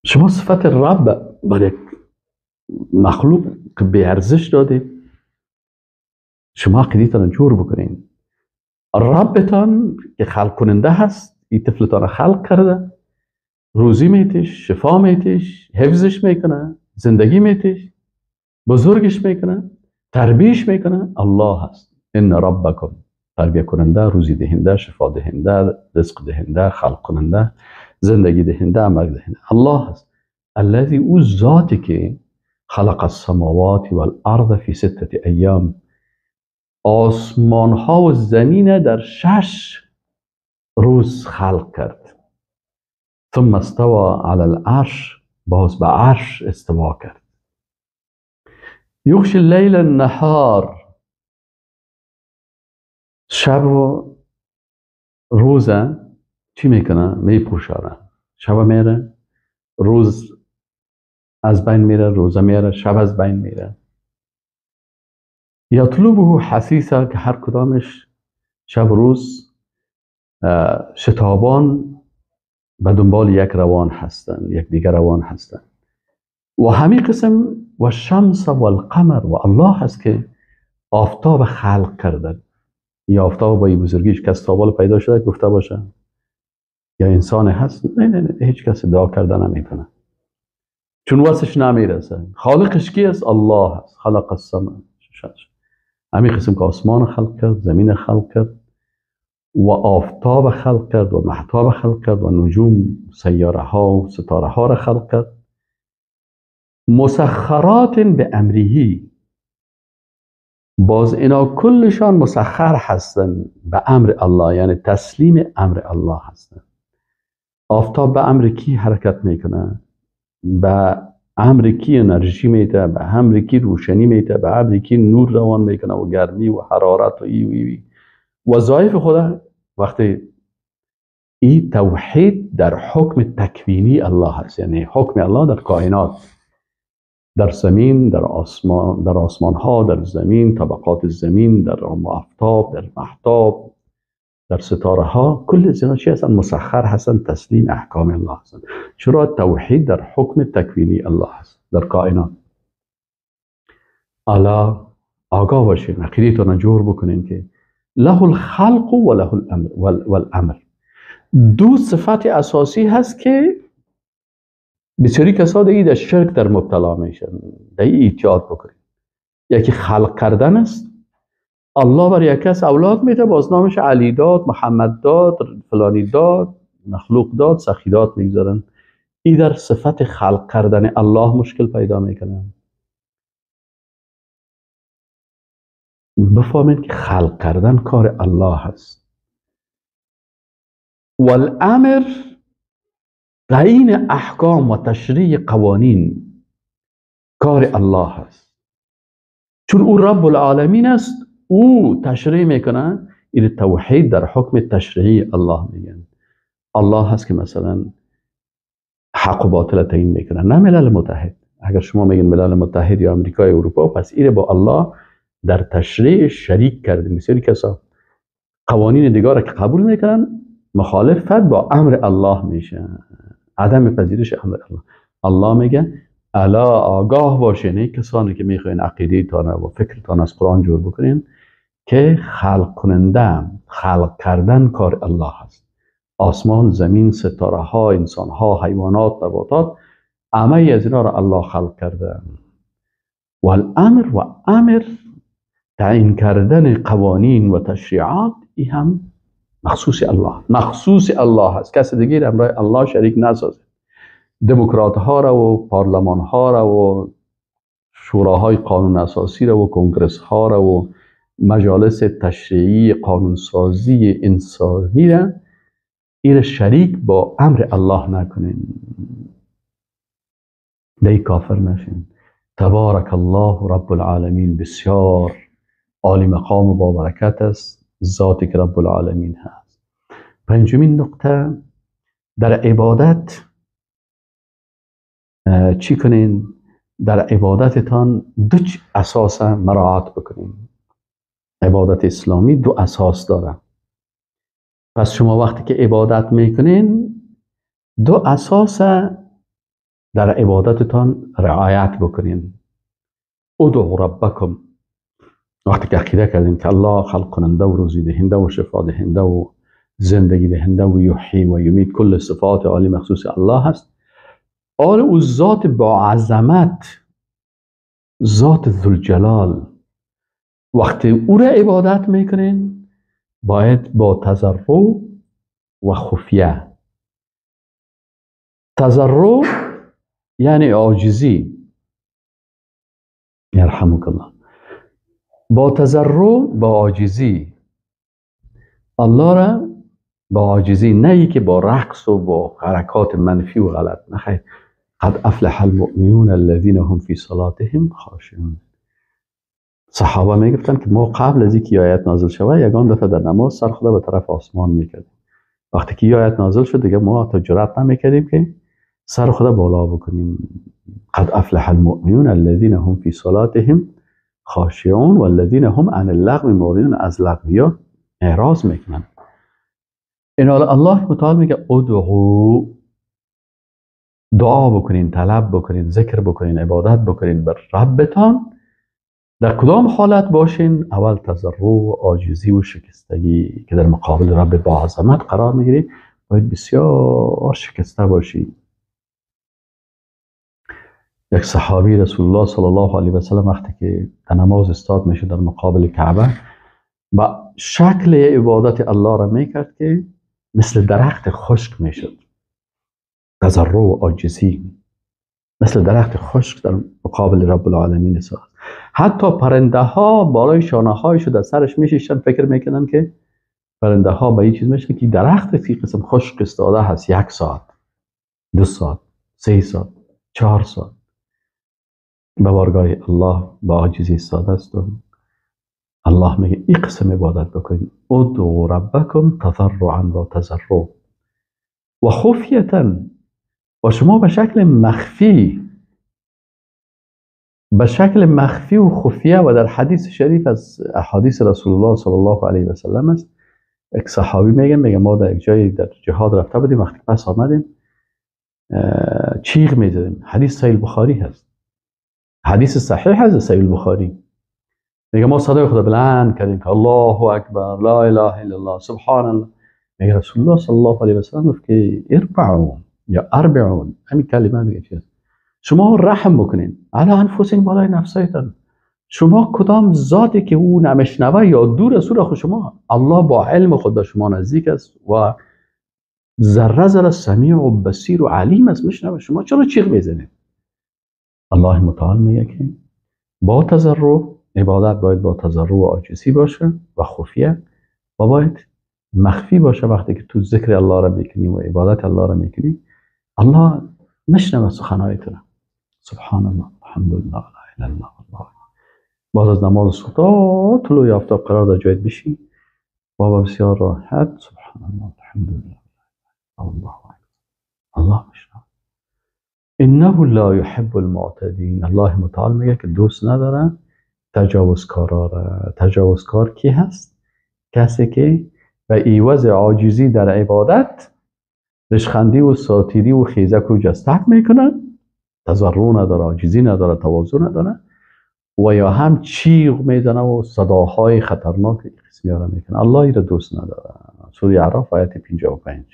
شما صفت رب برای مخلوق که به ارزش دادید، شما عقیده‌تان جور بکنین. ربتان که خلق کننده هست، این طفلتان خلق کرده، روزی میتیش، شفا میتیش، حفظش میکنه، زندگی میتیش، بزرگش میکنه، تربیش میکنه، الله هست. ان ربکم، تربیه کننده، روزی دهنده، شفا دهنده، رزق دهنده، خلق کننده، زندگی دهنده، مرگ دهنده، الله هست. الذی، او ذاتی که خلق السماوات والارض فی سته ایام، آسمان ها و زمین در 6 روز خلق کرد. ثم استوى علی العرش، باز به عرش استوا کرد. یغشی اللیل النهار، شب و روز چی میکنه؟ میپوشانه. شب میره، روز از بین میره، روزه میره، شب از بین میره. یطلبه حثیثا، که هر کدامش شب و روز شتابان به دنبال یک روان هستند، یک دیگر روان هستند. و همین قسم و شمس و القمر، و الله هست که آفتاب خلق کردن. یا آفتاب با این بزرگیش کس تابال پیدا شده گفته باشه یا انسان هست؟ نه نه نه، هیچ کس ادعا کرده نمیتونه، چون واسش نمیرسه. خالقش کی است؟ الله هست. خلق السماء، همین قسم که آسمان خلق کرد، زمین خلق کرد و آفتاب خلق کرد و مهتاب خلق کرد و نجوم، سیاره ها و ستاره ها را خلق کرد. مسخرات به امرهی، باز اینا کلشان مسخر هستن به امر الله، یعنی تسلیم امر الله هستن. آفتاب به امر کی حرکت میکنه؟ به امر کی انرژی میده؟ به امر کی روشنی میده؟ به امر کی نور روان میکنه و گرمی و حرارت و ای و ای وظایف خدا. وقتی این توحید در حکم تکوینی الله هست، یعنی حکم الله در کائنات، در زمین، در آسمان، در آسمان ها، در زمین، طبقات زمین، در آفتاب، در مهتاب، در ستاره ها، کل اینا چی هستن؟ مسخر هستن، تسلیم احکام الله هستن. چرا؟ توحید در حکم تکوینی الله هست در کائنات. الا آگاه باشین، عقیده‌تون جور بکنین که له الخلق و له الامر والامر. دو صفت اساسی هست که بسیاری کسا در شرک در مبتلا میشن، در احتیاط بکنید. یکی خلق کردن است. الله بر یک کس اولاد میده، باز نامش علی داد، محمد داد، فلانی داد، مخلوق داد، سخی داد میگذارن. این در صفت خلق کردن الله مشکل پیدا میکنن. بفهمید که خلق کردن کار الله هست. والامر تعیین احکام و تشریع قوانین کار الله هست. چون او رب العالمین است، او تشریع میکنه. این توحید در حکم تشریعی الله میگن. الله هست که مثلا حق و باطل تعیین میکنه، نه ملل متحد. اگر شما میگین ملل متحد یا امریکا یا اروپا، پس این با الله در تشریع شریک کرده. بسیاری کسا قوانین دیگر که قبول میکنن مخالفت با امر الله میشه، عدم پذیرش امر الله. الله میگه الا آگاه باشین کسانی که میخواین عقیده تان و فکرتان از قرآن جور بکنین که خلق کننده، خلق کردن کار الله هست. آسمان، زمین، ستاره ها، انسان ها، حیوانات، نباتات، همه از اینا را الله خلق کرده. والامر و امر تعیین کردن قوانین و تشریعات، این هم مخصوص الله، مخصوص الله هست. کس دیگه همراه الله شریک نسازه. دموکرات ها را و پارلمان ها را و شوراهای قانون اساسی را و کنگرس ها را و مجالس تشریعی قانونسازی انسانی را این شریک با امر الله نکنین، دی کافر نشین. تبارک الله رب العالمین، بسیار عالی مقام و با برکت است ذاتی که رب العالمین هست. پنجمین نقطه در عبادت چی کنین؟ در عبادتتان دو اساس مراعات بکنین. عبادت اسلامی دو اساس داره. پس شما وقتی که عبادت میکنین دو اساس در عبادتتان رعایت بکنین. ادعوا ربکم، وقتی که عقیده کردیم که الله خلق کننده و روزی دهنده و شفا دهنده و زندگی دهنده و یحیی و یمیت، کل صفات عالی مخصوص الله هست. آل او ذات با عظمت، ذات ذوالجلال، وقتی او را عبادت میکنین باید با تضرع و خفیه. تضرع یعنی عاجزی، یرحمک الله. با تضرع، با عاجزی الله را با عاجزی، نه ای که با رقص و با حرکات منفی و غلط، نه خیر. قد افلح المؤمنون الذين هم فی صلاتهم خاشعون. صحابه میگفتن که ما قبل از اینکه آیت نازل شود یگان دفعه در نماز سر خدا به طرف آسمان میکردیم. وقتی که آیت نازل شد دیگه ما تا جرأت نمیکردیم که سر خدا بالا بکنیم. قد افلح المؤمنون الذين هم فی صلاتهم خاشعون والذین هم عن اللغو معرضون، از لغویات اعراض میکنن. این حالا الله متعال میگه ادعو، دعا بکنین، طلب بکنین، ذکر بکنین، عبادت بکنین بر ربتان. در کدام حالت باشین؟ اول تضرع و عاجزی و شکستگی که در مقابل رب با عظمت قرار میگیری، باید بسیار شکسته باشی. یک صحابی رسول الله صلی الله علیه و سلم وقتی که در نماز استاد میشه در مقابل کعبه، با شکل عبادت الله را میکرد که مثل درخت خشک میشد. تضرع و عاجزی مثل درخت خشک در مقابل رب العالمین است. حتی پرنده ها بالای شانه هایش در سرش میشیشن، فکر میکنن که پرنده ها با این چیز میشن که درخت که قسم خشک استاده هست، 1 ساعت، 2 ساعت، 3 ساعت، 4 ساعت به بارگاه الله با عاجزی استاده است. و الله میگه این قسم عبادت بکنید، ادعوا ربکم تضرعا و تضرع و خفیتا، و شما به شکل مخفی، به شکل مخفی و خفیه. و در حدیث شریف از احادیث رسول الله صلی الله علیه و سلم است، یک صحابی میگه ما در یک جایی در جهاد رفته بودیم، وقتی پس آمدیم چیغ میزدیم. حدیث صحیح البخاری هست، حدیث صحیح هست صحیح البخاری. میگه ما صدای خدا بلند کردیم که الله اکبر، لا اله الا الله، سبحان الله. میگه رسول الله صلی الله علیه و سلم گفت که اربعون یا اربعون، همین کلمه دیگه چیست، شما رحم بکنین علی انفسین، بالای نفسایتان. شما کدام ذاتی که او نمیشنوه یا دور از او، شما الله با علم خود به شما نزدیک است و ذره ذره سمیع و بصیر و علیم است، میشنوه. شما چرا چیغ میزنید؟ الله متعال میگه که با تضرع، عبادت باید با تضرع و عاجزی باشه و خفیه و باید مخفی باشه. وقتی که تو ذکر الله را میکنی و عبادت الله را میکنی، الله میشنوه سخنهای تو. سبحان الله، الحمدلله، لا اله الا الله، الله. بعد از نماز صبح تا طلوع آفتاب قرار در جایت بشی، بابا بسیار راحت سبحان الله، الحمدلله، الله اکبر، الله میشنوه. انه لا یحب المعتدین. الله متعال میگه که دوست نداره تجاوزکارا را. تجاوزکار کی هست؟ کسی که به ایواز عاجزی در عبادت رشخندی و ساتیری و خیزک و جستک میکنن، تضرع نداره، عاجزی نداره، تواضع نداره، و یا هم چیغ میزنه و صداهای خطرناک قسمی را میکنه. الله ای را دوست نداره. سوره اعراف آیت 55.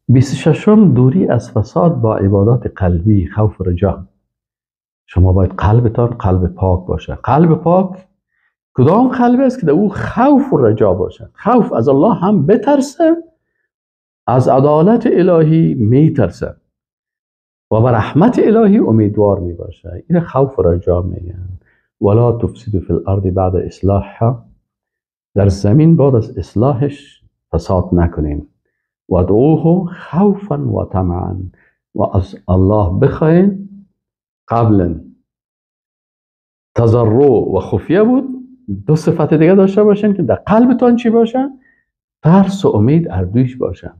26 دوری از فساد با عبادات قلبی، خوف و رجا. شما باید قلبتان قلب پاک باشه. قلب پاک کدام قلب است که در او خوف و رجا باشه؟ خوف از الله هم بترسه، از عدالت الهی میترسه و به رحمت الهی امیدوار میباشه. این خوف و رجا میگن. ولا تفسدوا فی الارض بعد اصلاحها، در زمین بعد از اصلاحش فساد نکنین. وادعوه خوفا و طمعا، و از الله بخواین. قبلا تضرع و خفیه بود، دو صفت دیگه داشته باشین که در قلبتان چی باشه؟ ترس و امید اردویش باشه.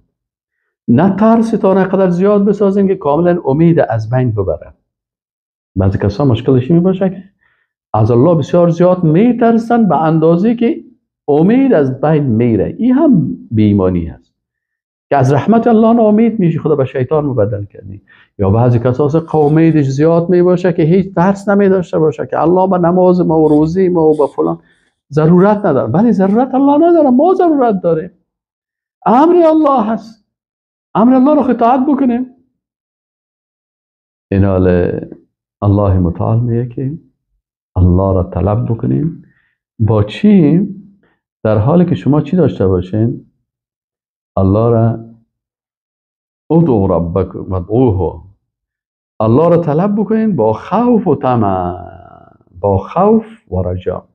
نه ترستان قدر زیاد بسازین که کاملا امید از بین ببره. بعضی کسا مشکلش می باشه که از الله بسیار زیاد میترسن به اندازه که امید از بین میره. این هم بی‌ایمانی هست که از رحمت الله ناامید میشی، خدا به شیطان مبدل کردی. یا بعضی کسا امیدش زیاد میباشه که هیچ ترس نمی داشته باشه که الله به نماز ما و روزی ما و به فلان ضرورت نداره. بله ضرورت الله نداره، ما ضرورت داریم. امر الله هست، امر الله رو اطاعت بکنیم. این حال الله متعال میگه که الله را طلب بکنیم. با چی؟ در حالی که شما چی داشته باشین؟ الله را ادعو ربکم ادعوه، الله را طلب بکنین با خوف و طمع، با خوف و رجا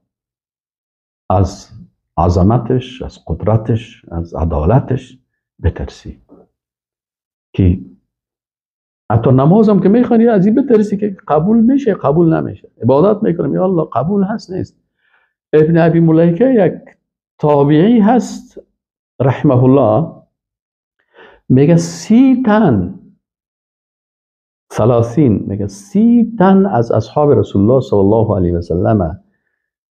از عظمتش، از قدرتش، از عدالتش بترسی. که حتی نمازم که میخوانی از این بترسی که قبول میشه قبول نمیشه. عبادت میکنم یا الله قبول هست نیست. ابن ابی ملیکه یک تابعی هست رحمه الله، میگه 30 تن، 30، میگه 30 تن از اصحاب رسول الله صلی الله علیه و سلم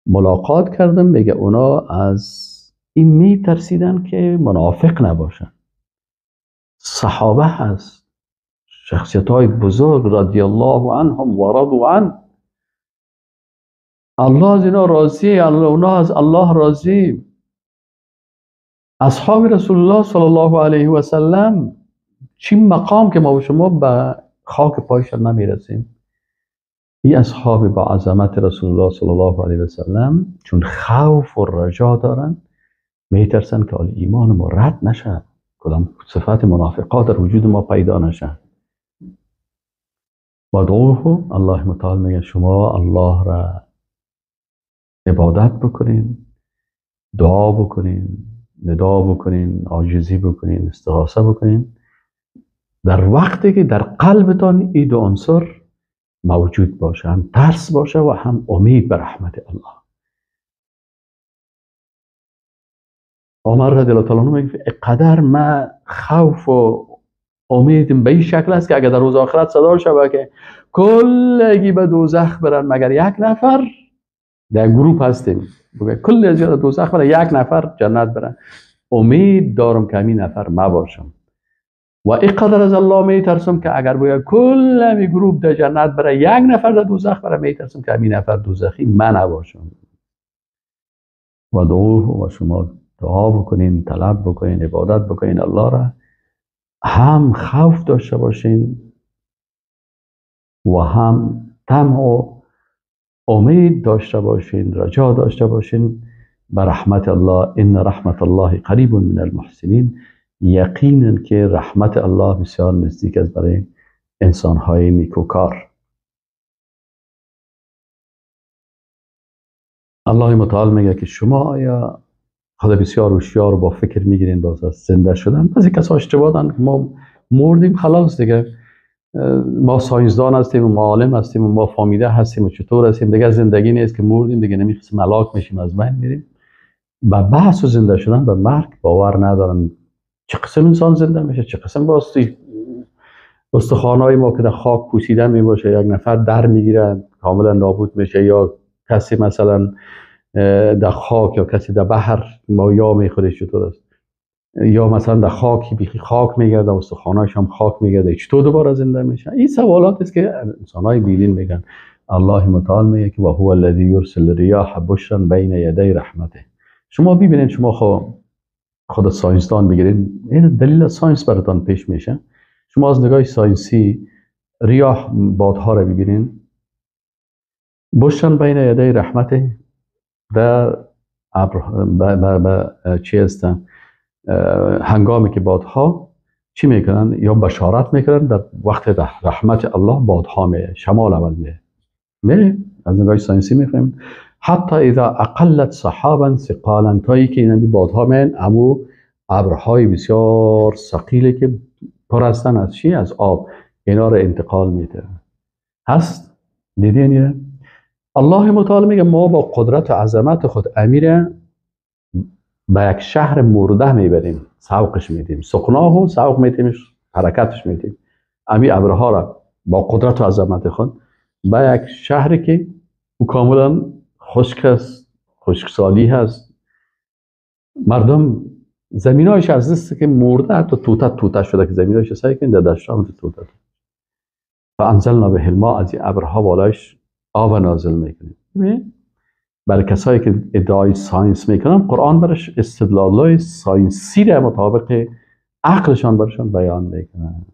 ملاقات کردم. میگه اونا از این میترسیدن که منافق نباشن. صحابه هست، شخصیت های بزرگ رضی الله عنهم و رضوا عنه، الله از اینا راضی، اونا از الله راضی. اصحاب رسول الله صلی الله علیه و سلم چی مقام که ما و شما به خاک پایشان نمیرسیم. این اصحاب با عظمت رسول الله صلی الله علیه و سلم چون خوف و رجا دارن، میترسن که حال ایمان ما رد نشه، کدام صفت منافقات در وجود ما پیدا نشه. وادعوه، الله متعال میگه شما الله را عبادت بکنین، دعا بکنین، ندا بکنین، عاجزی بکنین، استغاثه بکنین، در وقتی که در قلبتان این دو عنصر موجود باشه، هم ترس باشه و هم امید به رحمت الله. عمر رضی الله تعالی عنه میگه قدر ما خوف و امیدم به این شکل است که اگر در روز آخرت صدا شود که کلگی به دوزخ برن مگر یک نفر، در گروپ هستیم کل از دوزخ برن یک نفر جنت برن، امید دارم که همین نفر ما باشم و اینقدر از الله میترسم که اگر باید کل همین گروپ در جنت بره یک نفر در دوزخ بره، میترسم که همین نفر دوزخی من نباشم. و دعوه، و شما دعا بکنین، طلب بکنین، عبادت بکنین الله را، هم خوف داشته باشین و هم طمع و امید داشته باشین، رجا داشته باشین به رحمت الله. ان رحمت الله قریب من المحسنین، یقینا که رحمت الله بسیار نزدیک است برای انسانهای نیکوکار. الله متعال میگه که شما آیا خدا بسیار هوشیار و با فکر میگیرین باز از زنده شدن؟ بعضی کسا اشتباه دارن، ما مردیم خلاص دیگه، ما ساینسدان هستیم و ما عالم هستیم و ما فامیده هستیم و چطور هستیم دیگه، زندگی نیست که مردیم دیگه، نمیخواستیم هلاک میشیم، از بین میریم. به بحث و زنده شدن به مرگ باور ندارن. چه قسم انسان زنده میشه، چه قسم باستی استخوان‌های ما که در خاک پوسیده میباشه یک نفر در میگیره کاملا نابود میشه، یا کسی مثلا در خاک یا کسی در بحر مایا میخوره چطور است، یا مثلا در خاکی بیخی خاک میگرده، استخواناش هم خاک میگرده، چطور دوباره زنده میشه؟ این سوالات است که انسان‌های بیدین میگن. الله متعال میگه که و هو الذی یرسل الریاح بشرا بین یدی رحمته. شما ببینید، شما خود science دان بگیرین، این دلیل science براتان پیش میشه. شما از نگاه science ی ریاح بادها را ببینین، بشرا بین یدی رحمته در ابر چی هستن، هنگامی که بادها چی میکنن یا بشارت میکنن در وقت رحمت الله، بادها میه، شمال اول میه، از نگاه science ی میفهمیم. حتی اذا اقلت سحابا ثقالا، تا که این بادها میان امو ابرهای بسیار ثقیله که پر هستن از چی؟ از آب، اینا رو انتقال میده. هست دیدین؟ الله متعال میگه ما با قدرت و عظمت خود امیر به یک شهر مرده میبریم، سوقش میدیم، سقناه و سوق میدیم، حرکتش میدیم، امی ابرها را با قدرت و عظمت خود به یک شهری که او کاملا خشک است، خشکسالی هست، مردم زمینایش از دست که مرده، حتی توته توته شده که زمینایش سعی کنید در دشت هم توته. فانزلنا به الماء، از این ابرها بالایش آب نازل میکنیم. برای کسایی که ادعای science میکنن، قرآن برش استدلالای science ی را مطابق عقلشان برشان بیان میکنن.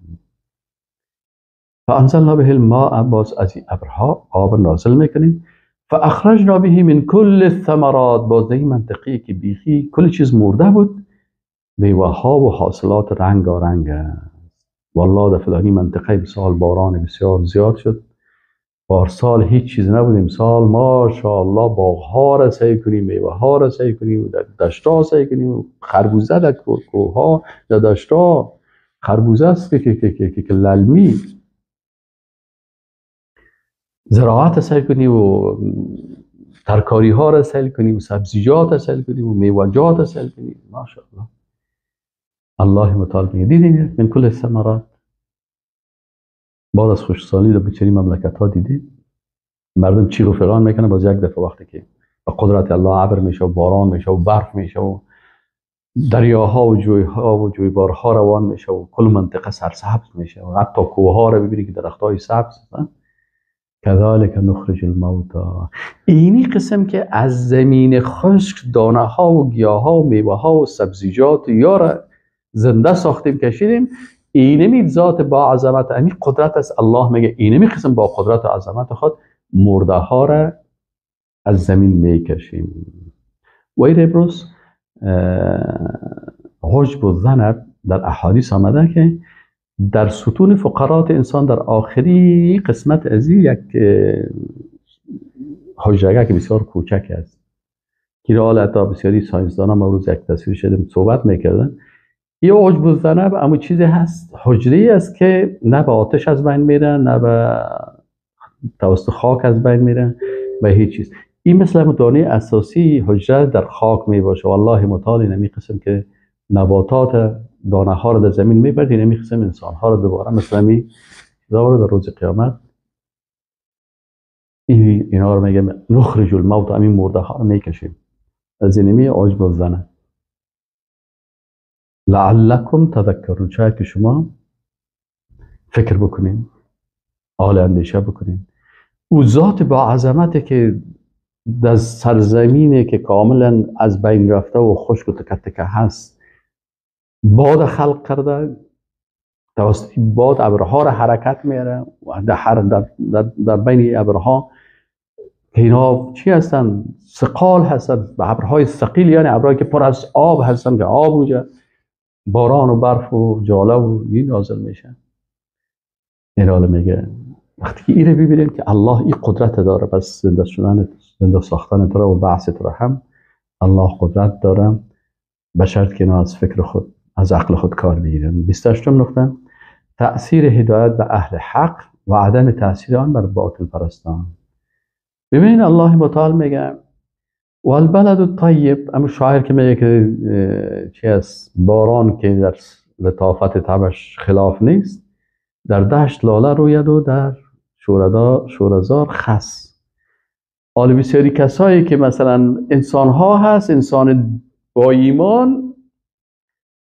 فانزلنا به الماء، باز از این ابرها آب نازل میکنیم. فاخرجنا به من کل الثمرات، باز این منطقی که بیخی کل چیز مرده بود، میوه ها و حاصلات رنگارنگ است. والله در فلانی منطقه بسیار باران بسیار زیاد شد، پارسال هیچ چیز نبود، امسال ماشاءالله باغ ها را سعی کنیم، میوه ها را سعی کنیم، در دشت ها سعی کنیم، خربوزه در کوه ها، در دشت ها خربوزه است که که که که که للمی، زراعت سعی کنیم و ترکاری ها را سعی کنیم، سبزیجات را سعی کنیم و میوه‌جات را سعی کنیم. ماشاءالله الله متعال میگه دیدین من کل الثمرات. بعد از خشکسالی در بچری مملکت ها دیدید مردم چیغ و فغان میکنه، باز یک دفعه وقتی که با قدرت الله ابر میشه و باران میشه و برف میشه و دریاها و جویها و جویبارها روان میشه و کل منطقه سرسبز میشه و حتی کوهها رو ببینی که درختای سبز هستن. کذالک نخرج الموتا، اینی قسم که از زمین خشک دانه ها و گیاه ها و میوه ها و سبزیجات یا را زنده ساختیم کشیدیم، اینمی ذات با عظمت، امی قدرت است. الله میگه اینمی قسم با قدرت و عظمت خود مرده ها را از زمین میکشیم. و این امروز عجب و ذنب در احادیث آمده که در ستون فقرات انسان در آخری قسمت از یک حجره که بسیار کوچک است که حالا حتی بسیاری ساینسدان ها روز یک تصویر شدیم صحبت میکردن، یه عجب الذنب اما چیزی هست، حجره است که نه به آتش از بین میره، نه به توسط خاک از بین میره و هیچ چیز. این مثل دانه اساسی حجره در خاک میباشه. والله متعال این قسم که نباتات دانه ها رو در زمین میبرد، این قسم انسان ها رو دوباره مثل می دوباره در روز قیامت اینا رو میگه نخرج الموت، همین مرده ها رو میکشیم از اینمی عجب الذنب. لعلکم تذکرون، شاید که شما فکر بکنین، آل اندیشه بکنین. او ذات با عظمته که در سرزمینی که کاملا از بین رفته و خشک و تکه هست باد خلق کرده، توسط باد ابرها را حرکت میاره و در بین ابرها که اینا چی هستن؟ ثقال هستن، به ابرهای ثقیل، یعنی ابرهایی که پر از آب هستن که آب اونجا باران و برف و جاله و این نازل میشه. این حالا میگه وقتی که این رو ببینیم که الله این قدرت داره، پس زنده شدن، زنده ساختن تو و بعث تو هم الله قدرت داره، به شرط که اینا از فکر خود، از عقل خود کار بگیرن. 28 نقطه، تأثیر هدایت به اهل حق و عدم تأثیر آن بر باطل پرستان. ببینید الله متعال میگه والبلد الطیب، اما شاعر که میگه که چی است، باران که در لطافت طبعش خلاف نیست، در دشت لاله روید و در شورزار خس. حالا بسیاری کسایی که مثلا انسان ها هست، انسان با ایمان،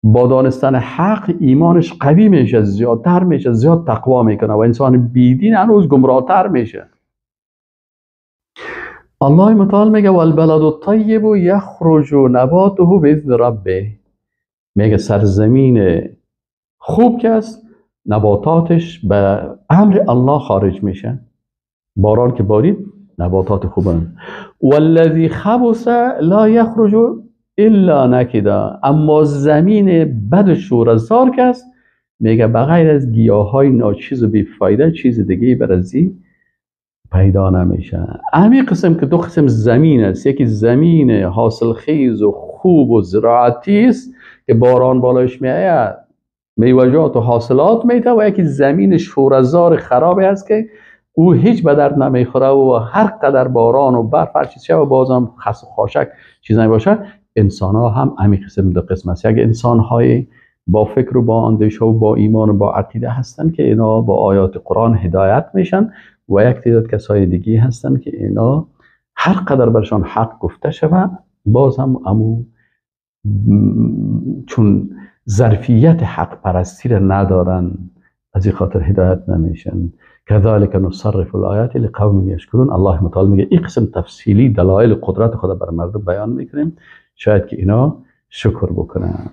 با دانستن حق ایمانش قوی میشه، زیادتر میشه، زیاد تقوا میکنه، و انسان بیدین هنوز گمراهتر میشه. الله متعال میگه والبلد الطیب یخرج نباته باذن ربه، میگه سرزمین خوب که است نباتاتش به امر الله خارج میشه، باران که بارید نباتات خوبن. والذی خبث لا یخرج الا نکدا، اما زمین بد شورزار که است میگه بغیر از گیاهای ناچیز و بیفایده چیز دیگه بر ازی پیدا نمیشه. همین قسم که دو قسم زمین است، یکی زمین حاصلخیز و خوب و زراعتی است که باران بالایش میآید میوه‌جات و حاصلات میده، و یکی زمین شورزار خرابی است که او هیچ به درد نمیخوره و هر قدر باران و برف هر چیز شه و بازم خس و خاشک چیز نباشه. انسان ها هم همین قسم دو قسم است، یک انسان های با فکر و با اندیشه و با ایمان و با عقیده هستن که اینا با آیات قرآن هدایت میشن، و یک تعداد کسای دیگه هستن که اینا هر قدر برشان حق گفته شود باز هم امو چون ظرفیت حق پرستی را ندارن، از این خاطر هدایت نمیشن. کذالک نصرف الآیات لقوم یشکرون. الله متعال میگه این قسم تفصیلی دلایل قدرت خدا بر مردم بیان میکنیم، شاید که اینا شکر بکنن.